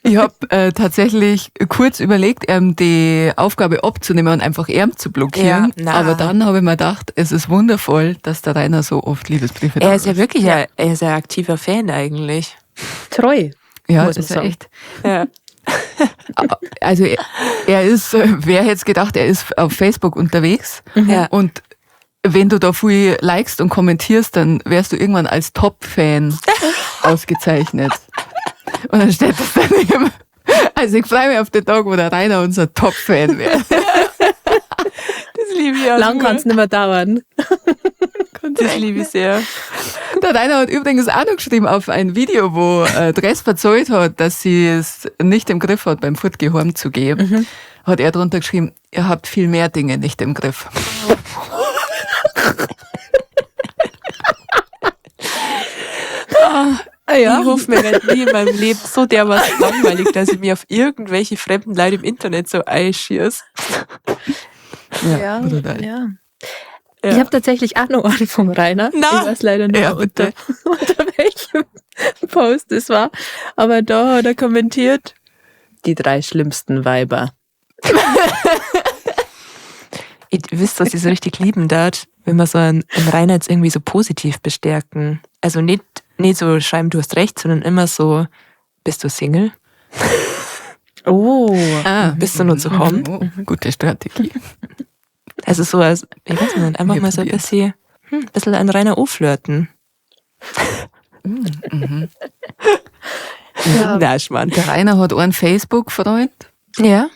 Ich habe tatsächlich kurz überlegt, ihm die Aufgabe abzunehmen und einfach ihm zu blockieren. Ja, na. Aber dann habe ich mir gedacht, es ist wundervoll, dass der Rainer so oft Liebesbriefe Er ist ja da wirklich Ein, er ist ein aktiver Fan eigentlich. Treu. ja, muss man ist ja sagen. echt. Ja. Also er ist, wer hätte gedacht, er ist auf Facebook unterwegs. Ja. Und wenn du da viel likest und kommentierst, dann wärst du irgendwann als Top-Fan ausgezeichnet. Und dann steht das dann eben. Also ich freue mich auf den Tag, wo der Rainer unser Top-Fan wird. Das liebe ich auch. Lang kann es nicht mehr dauern. Das liebe ich sehr. Der Rainer hat übrigens auch noch geschrieben auf ein Video, wo Dress verzollt hat, dass sie es nicht im Griff hat, beim Fortgehen zu gehen. Hat er drunter geschrieben, ihr habt viel mehr Dinge nicht im Griff. Ja. Ich hoffe, mir wird nie in meinem Leben so dermaßen langweilig, dass ich mir auf irgendwelche fremden Leute im Internet so einschieße. Ja, brutal. ja. Ich habe tatsächlich auch noch einen vom Rainer. Na. Ich weiß leider nicht, Ja, unter welchem Post es war. Aber da hat er kommentiert, die drei schlimmsten Weiber. Ihr wisst, was ich so richtig lieben darf, wenn man so einen Rainer jetzt irgendwie so positiv bestärken. Also nicht so schreiben, du hast recht, sondern immer so, bist du Single? Oh. Ah. Bist du nur zu haben? Oh, gute Strategie. Also so als, ich weiß nicht, einfach Wir mal so ein probieren's. bisschen, bisschen an Rainer flirten. Ja. Na, Schmarrn. Der Rainer hat einen Facebook-Freund. Ja.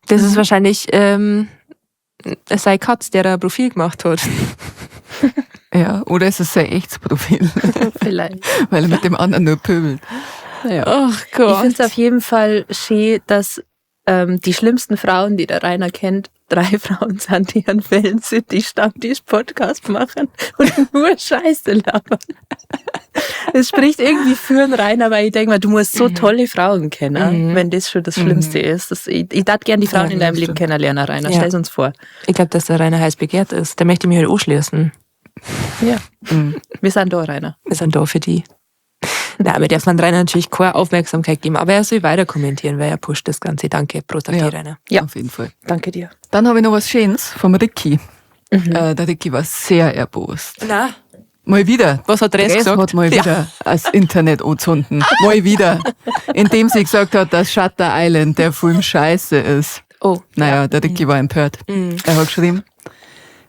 Das ist wahrscheinlich sei Katz, der da ein Profil gemacht hat. Ja, oder ist es sein echtes Profil, Vielleicht. weil er mit dem anderen nur pöbelt. Naja. Ach Ich Gott. finde es auf jeden Fall schön, dass die schlimmsten Frauen, die der Rainer kennt, drei Frauen sind, die an Wellensittich Stammtisch-Podcast machen und nur Scheiße labern. Es spricht irgendwie für den Rainer, weil ich denke mal, du musst so tolle Frauen kennen, wenn das schon das Schlimmste ist. Das, ich darf gern die Frauen Ja, in deinem das Leben stimmt. kennenlernen, Rainer. Ja. Stell's uns vor. Ich glaube, dass der Rainer heiß begehrt ist. Da möchte ich mich halt anschließen. Ja. Wir sind da, Rainer. Wir sind da für die. Nein, aber darf man Rainer natürlich keine Aufmerksamkeit geben. Aber er soll weiter kommentieren, weil er pusht das Ganze. Danke. Prost auf Ja. die Rainer. Ja. Auf jeden Fall. Danke dir. Dann habe ich noch was Schönes vom Ricky. Der Ricky war sehr erbost. Na, Mal wieder. was hat Dres Dres gesagt? hat mal Ja. wieder das Internet anzünden. Mal wieder. Indem sie gesagt hat, dass Shutter Island der Film scheiße ist. Oh. Naja, der Ricky war empört. Er hat geschrieben,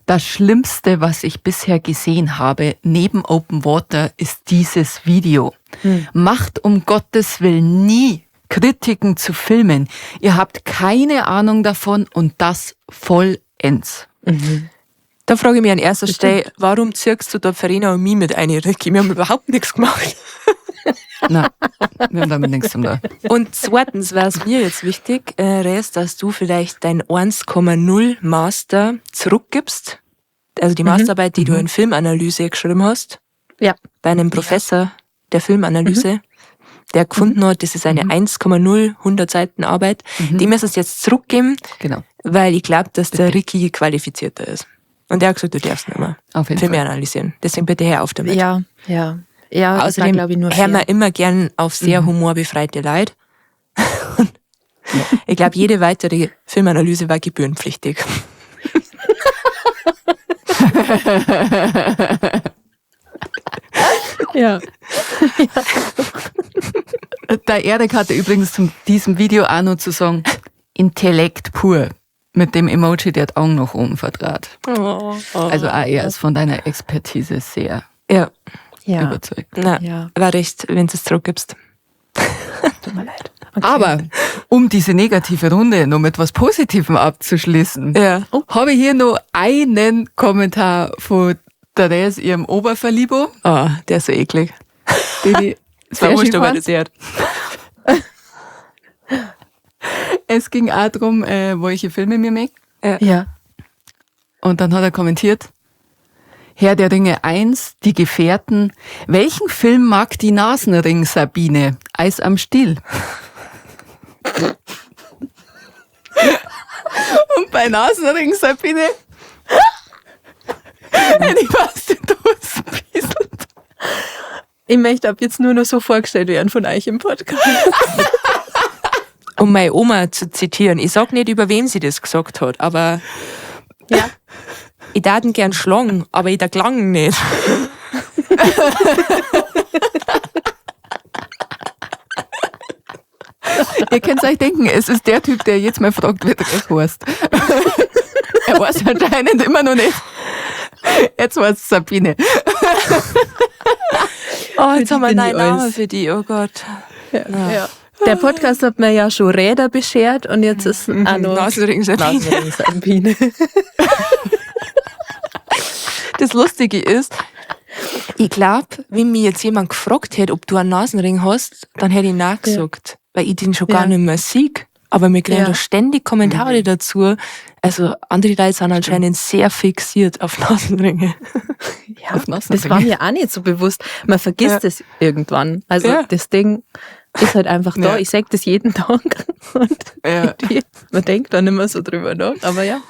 das Schlimmste, was ich bisher gesehen habe, neben Open Water, ist dieses Video. Macht um Gottes Willen nie Kritiken zu filmen. Ihr habt keine Ahnung davon und das vollends. Da frage ich mich an erster Stelle, warum zirkst du da Verena und mich mit ein, Ricky? Wir haben überhaupt nichts gemacht. Na, wir haben damit nichts zum tun. Und zweitens wäre es mir jetzt wichtig, Res, dass du vielleicht dein 1,0 Master zurückgibst. Also die Masterarbeit, die du in Filmanalyse geschrieben hast. Ja. Bei einem Professor der Filmanalyse, der gefunden hat, das ist eine 1,0 100 Seiten Arbeit. Dem müssen du jetzt zurückgeben, Genau, weil ich glaube, dass der Ricky qualifizierter ist. Und der hat gesagt, du darfst nicht mehr auf jeden Filme Fall. analysieren. Deswegen bitte hör auf damit. Ja, ja. Ja, das war, Außerdem glaube ich, nur hören fair. wir immer gern auf sehr humorbefreite Leute. Und Ich glaube, jede weitere Filmanalyse war gebührenpflichtig. Ja. Der Erik hatte übrigens zu diesem Video auch noch zu sagen, Intellekt pur. Mit dem Emoji, der die Augen nach oben vertrat. Also auch er ist von deiner Expertise sehr Ja, Ja. überzeugt. na, Ja. war recht, wenn du es zurückgibst. Tut mir leid. Okay. Aber um diese negative Runde noch mit was Positivem abzuschließen, Ja. habe ich hier noch einen Kommentar von Therese, ihrem Oberverliebo, Oh, der ist so eklig. den ich Das war sehr wurscht, schön ob er fand. das hört. Es ging auch darum, welche Filme wir mögen. Ja. Und dann hat er kommentiert, Herr der Ringe 1, Die Gefährten. Welchen Film mag die Nasenring Sabine? Eis am Stiel. Und bei Nasenring Sabine hätte ich fast den Dosen bieselt. Ich möchte ab jetzt nur noch so vorgestellt werden von euch im Podcast. Um meine Oma zu zitieren, ich sag nicht, über wem sie das gesagt hat, aber Ja. ich darf ihn gern schlagen, aber ich da klang nicht. Ihr könnt euch denken, es ist der Typ, der jetzt mal fragt, wie der heißt. Er weiß anscheinend immer noch nicht. Jetzt war es Sabine. Oh, jetzt haben wir bin einen ich neuen Namen alles. für die, oh Gott. Ja. Der Podcast hat mir ja schon Räder beschert und jetzt ist auch noch Nasenring Sabine. Nasenring Sabine. Das Lustige ist, ich glaube, wenn mich jetzt jemand gefragt hätte, ob du einen Nasenring hast, dann hätte ich nein gesagt, weil ich den schon gar Ja. nicht mehr sehe. Aber wir kriegen Ja. da ständig Kommentare dazu. Also andere Leute sind anscheinend sehr fixiert auf Nasenringe. Ja, Auf Nasenringe. das war mir auch nicht so bewusst. Man vergisst Ja. es irgendwann. Also Ja. das Ding ist halt einfach da. Ja. Ich sag das jeden Tag und Ja. irgendwie, man denkt dann immer so drüber nach. Aber ja,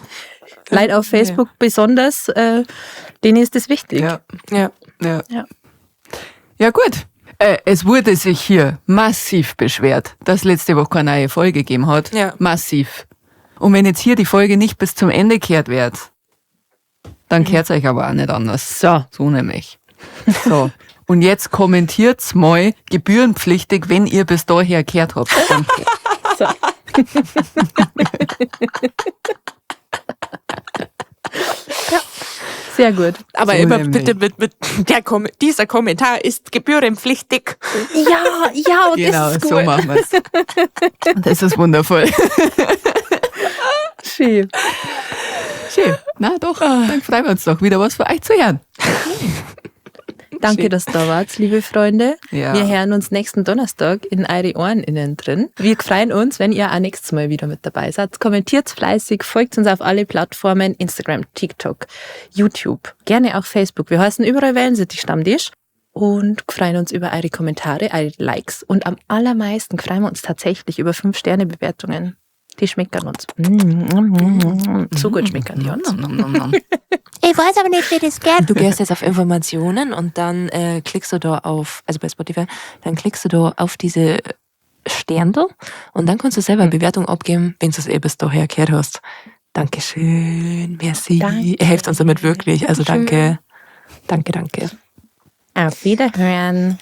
Leute auf Facebook besonders, denen ist das wichtig. Ja. Ja. Ja. Ja. Ja, gut. Es wurde sich hier massiv beschwert, dass letzte Woche keine neue Folge gegeben hat. Ja. Massiv. Und wenn jetzt hier die Folge nicht bis zum Ende kehrt wird, dann kehrt's euch aber auch nicht anders. So. So nämlich. So. Und jetzt kommentiert's mal gebührenpflichtig, wenn ihr bis daher kehrt habt. Danke. So. Ja. Sehr gut. Aber So immer nämlich. bitte mit dieser Kommentar ist gebührenpflichtig. Ja, ja, und Genau, das ist gut. so machen wir's. Das ist wundervoll. Schön. Schön. Na doch, dann freuen wir uns doch wieder was für euch zu hören. Danke, dass ihr da wart, liebe Freunde. Ja. Wir hören uns nächsten Donnerstag in eure Ohren innen drin. Wir freuen uns, wenn ihr auch nächstes Mal wieder mit dabei seid. Kommentiert fleißig, folgt uns auf alle Plattformen, Instagram, TikTok, YouTube, gerne auch Facebook. Wir heißen überall Wellensittich Stammtisch und freuen uns über eure Kommentare, eure Likes und am allermeisten freuen wir uns tatsächlich über 5-Sterne-Bewertungen. Die schmeckern uns. Mm, So gut schmeckern die uns. Nom, nom, nom, nom. Ich weiß aber nicht, wie das geht. Du gehst jetzt auf Informationen und dann klickst du da auf, also bei Spotify, dann klickst du da auf diese Sterndl und dann kannst du selber eine Bewertung abgeben, wenn du es eh bis daher gehört hast. Dankeschön, merci. Danke. Ihr helft uns damit wirklich. Also danke. Danke, danke. Auf Wiederhören.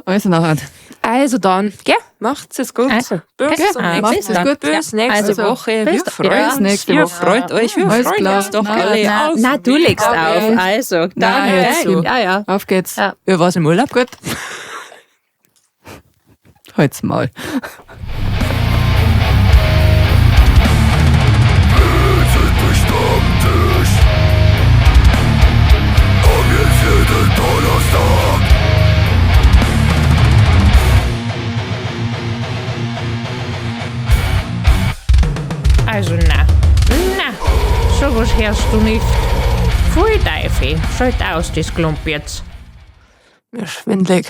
Also nachher. Also dann, gell, macht's es gut. Also, bis gell, zum macht's nächsten es gut. Bis nächste Also, Woche. bis Wir dann. freuen Ja. uns. Nächste Ihr Woche. freut euch. Wir Alles freuen klar. uns doch Na, alle. Na, auf na, du legst Wiedersehen. auf. Also, Na, danke. jetzt. Ja, ja. Auf geht's. Ja. Ihr war's im Urlaub? Gut. Halt's Maul. Also na, na, sowas hörst du nicht. Pfui Teufel, schalt aus, das Klump jetzt. Mir schwindelig.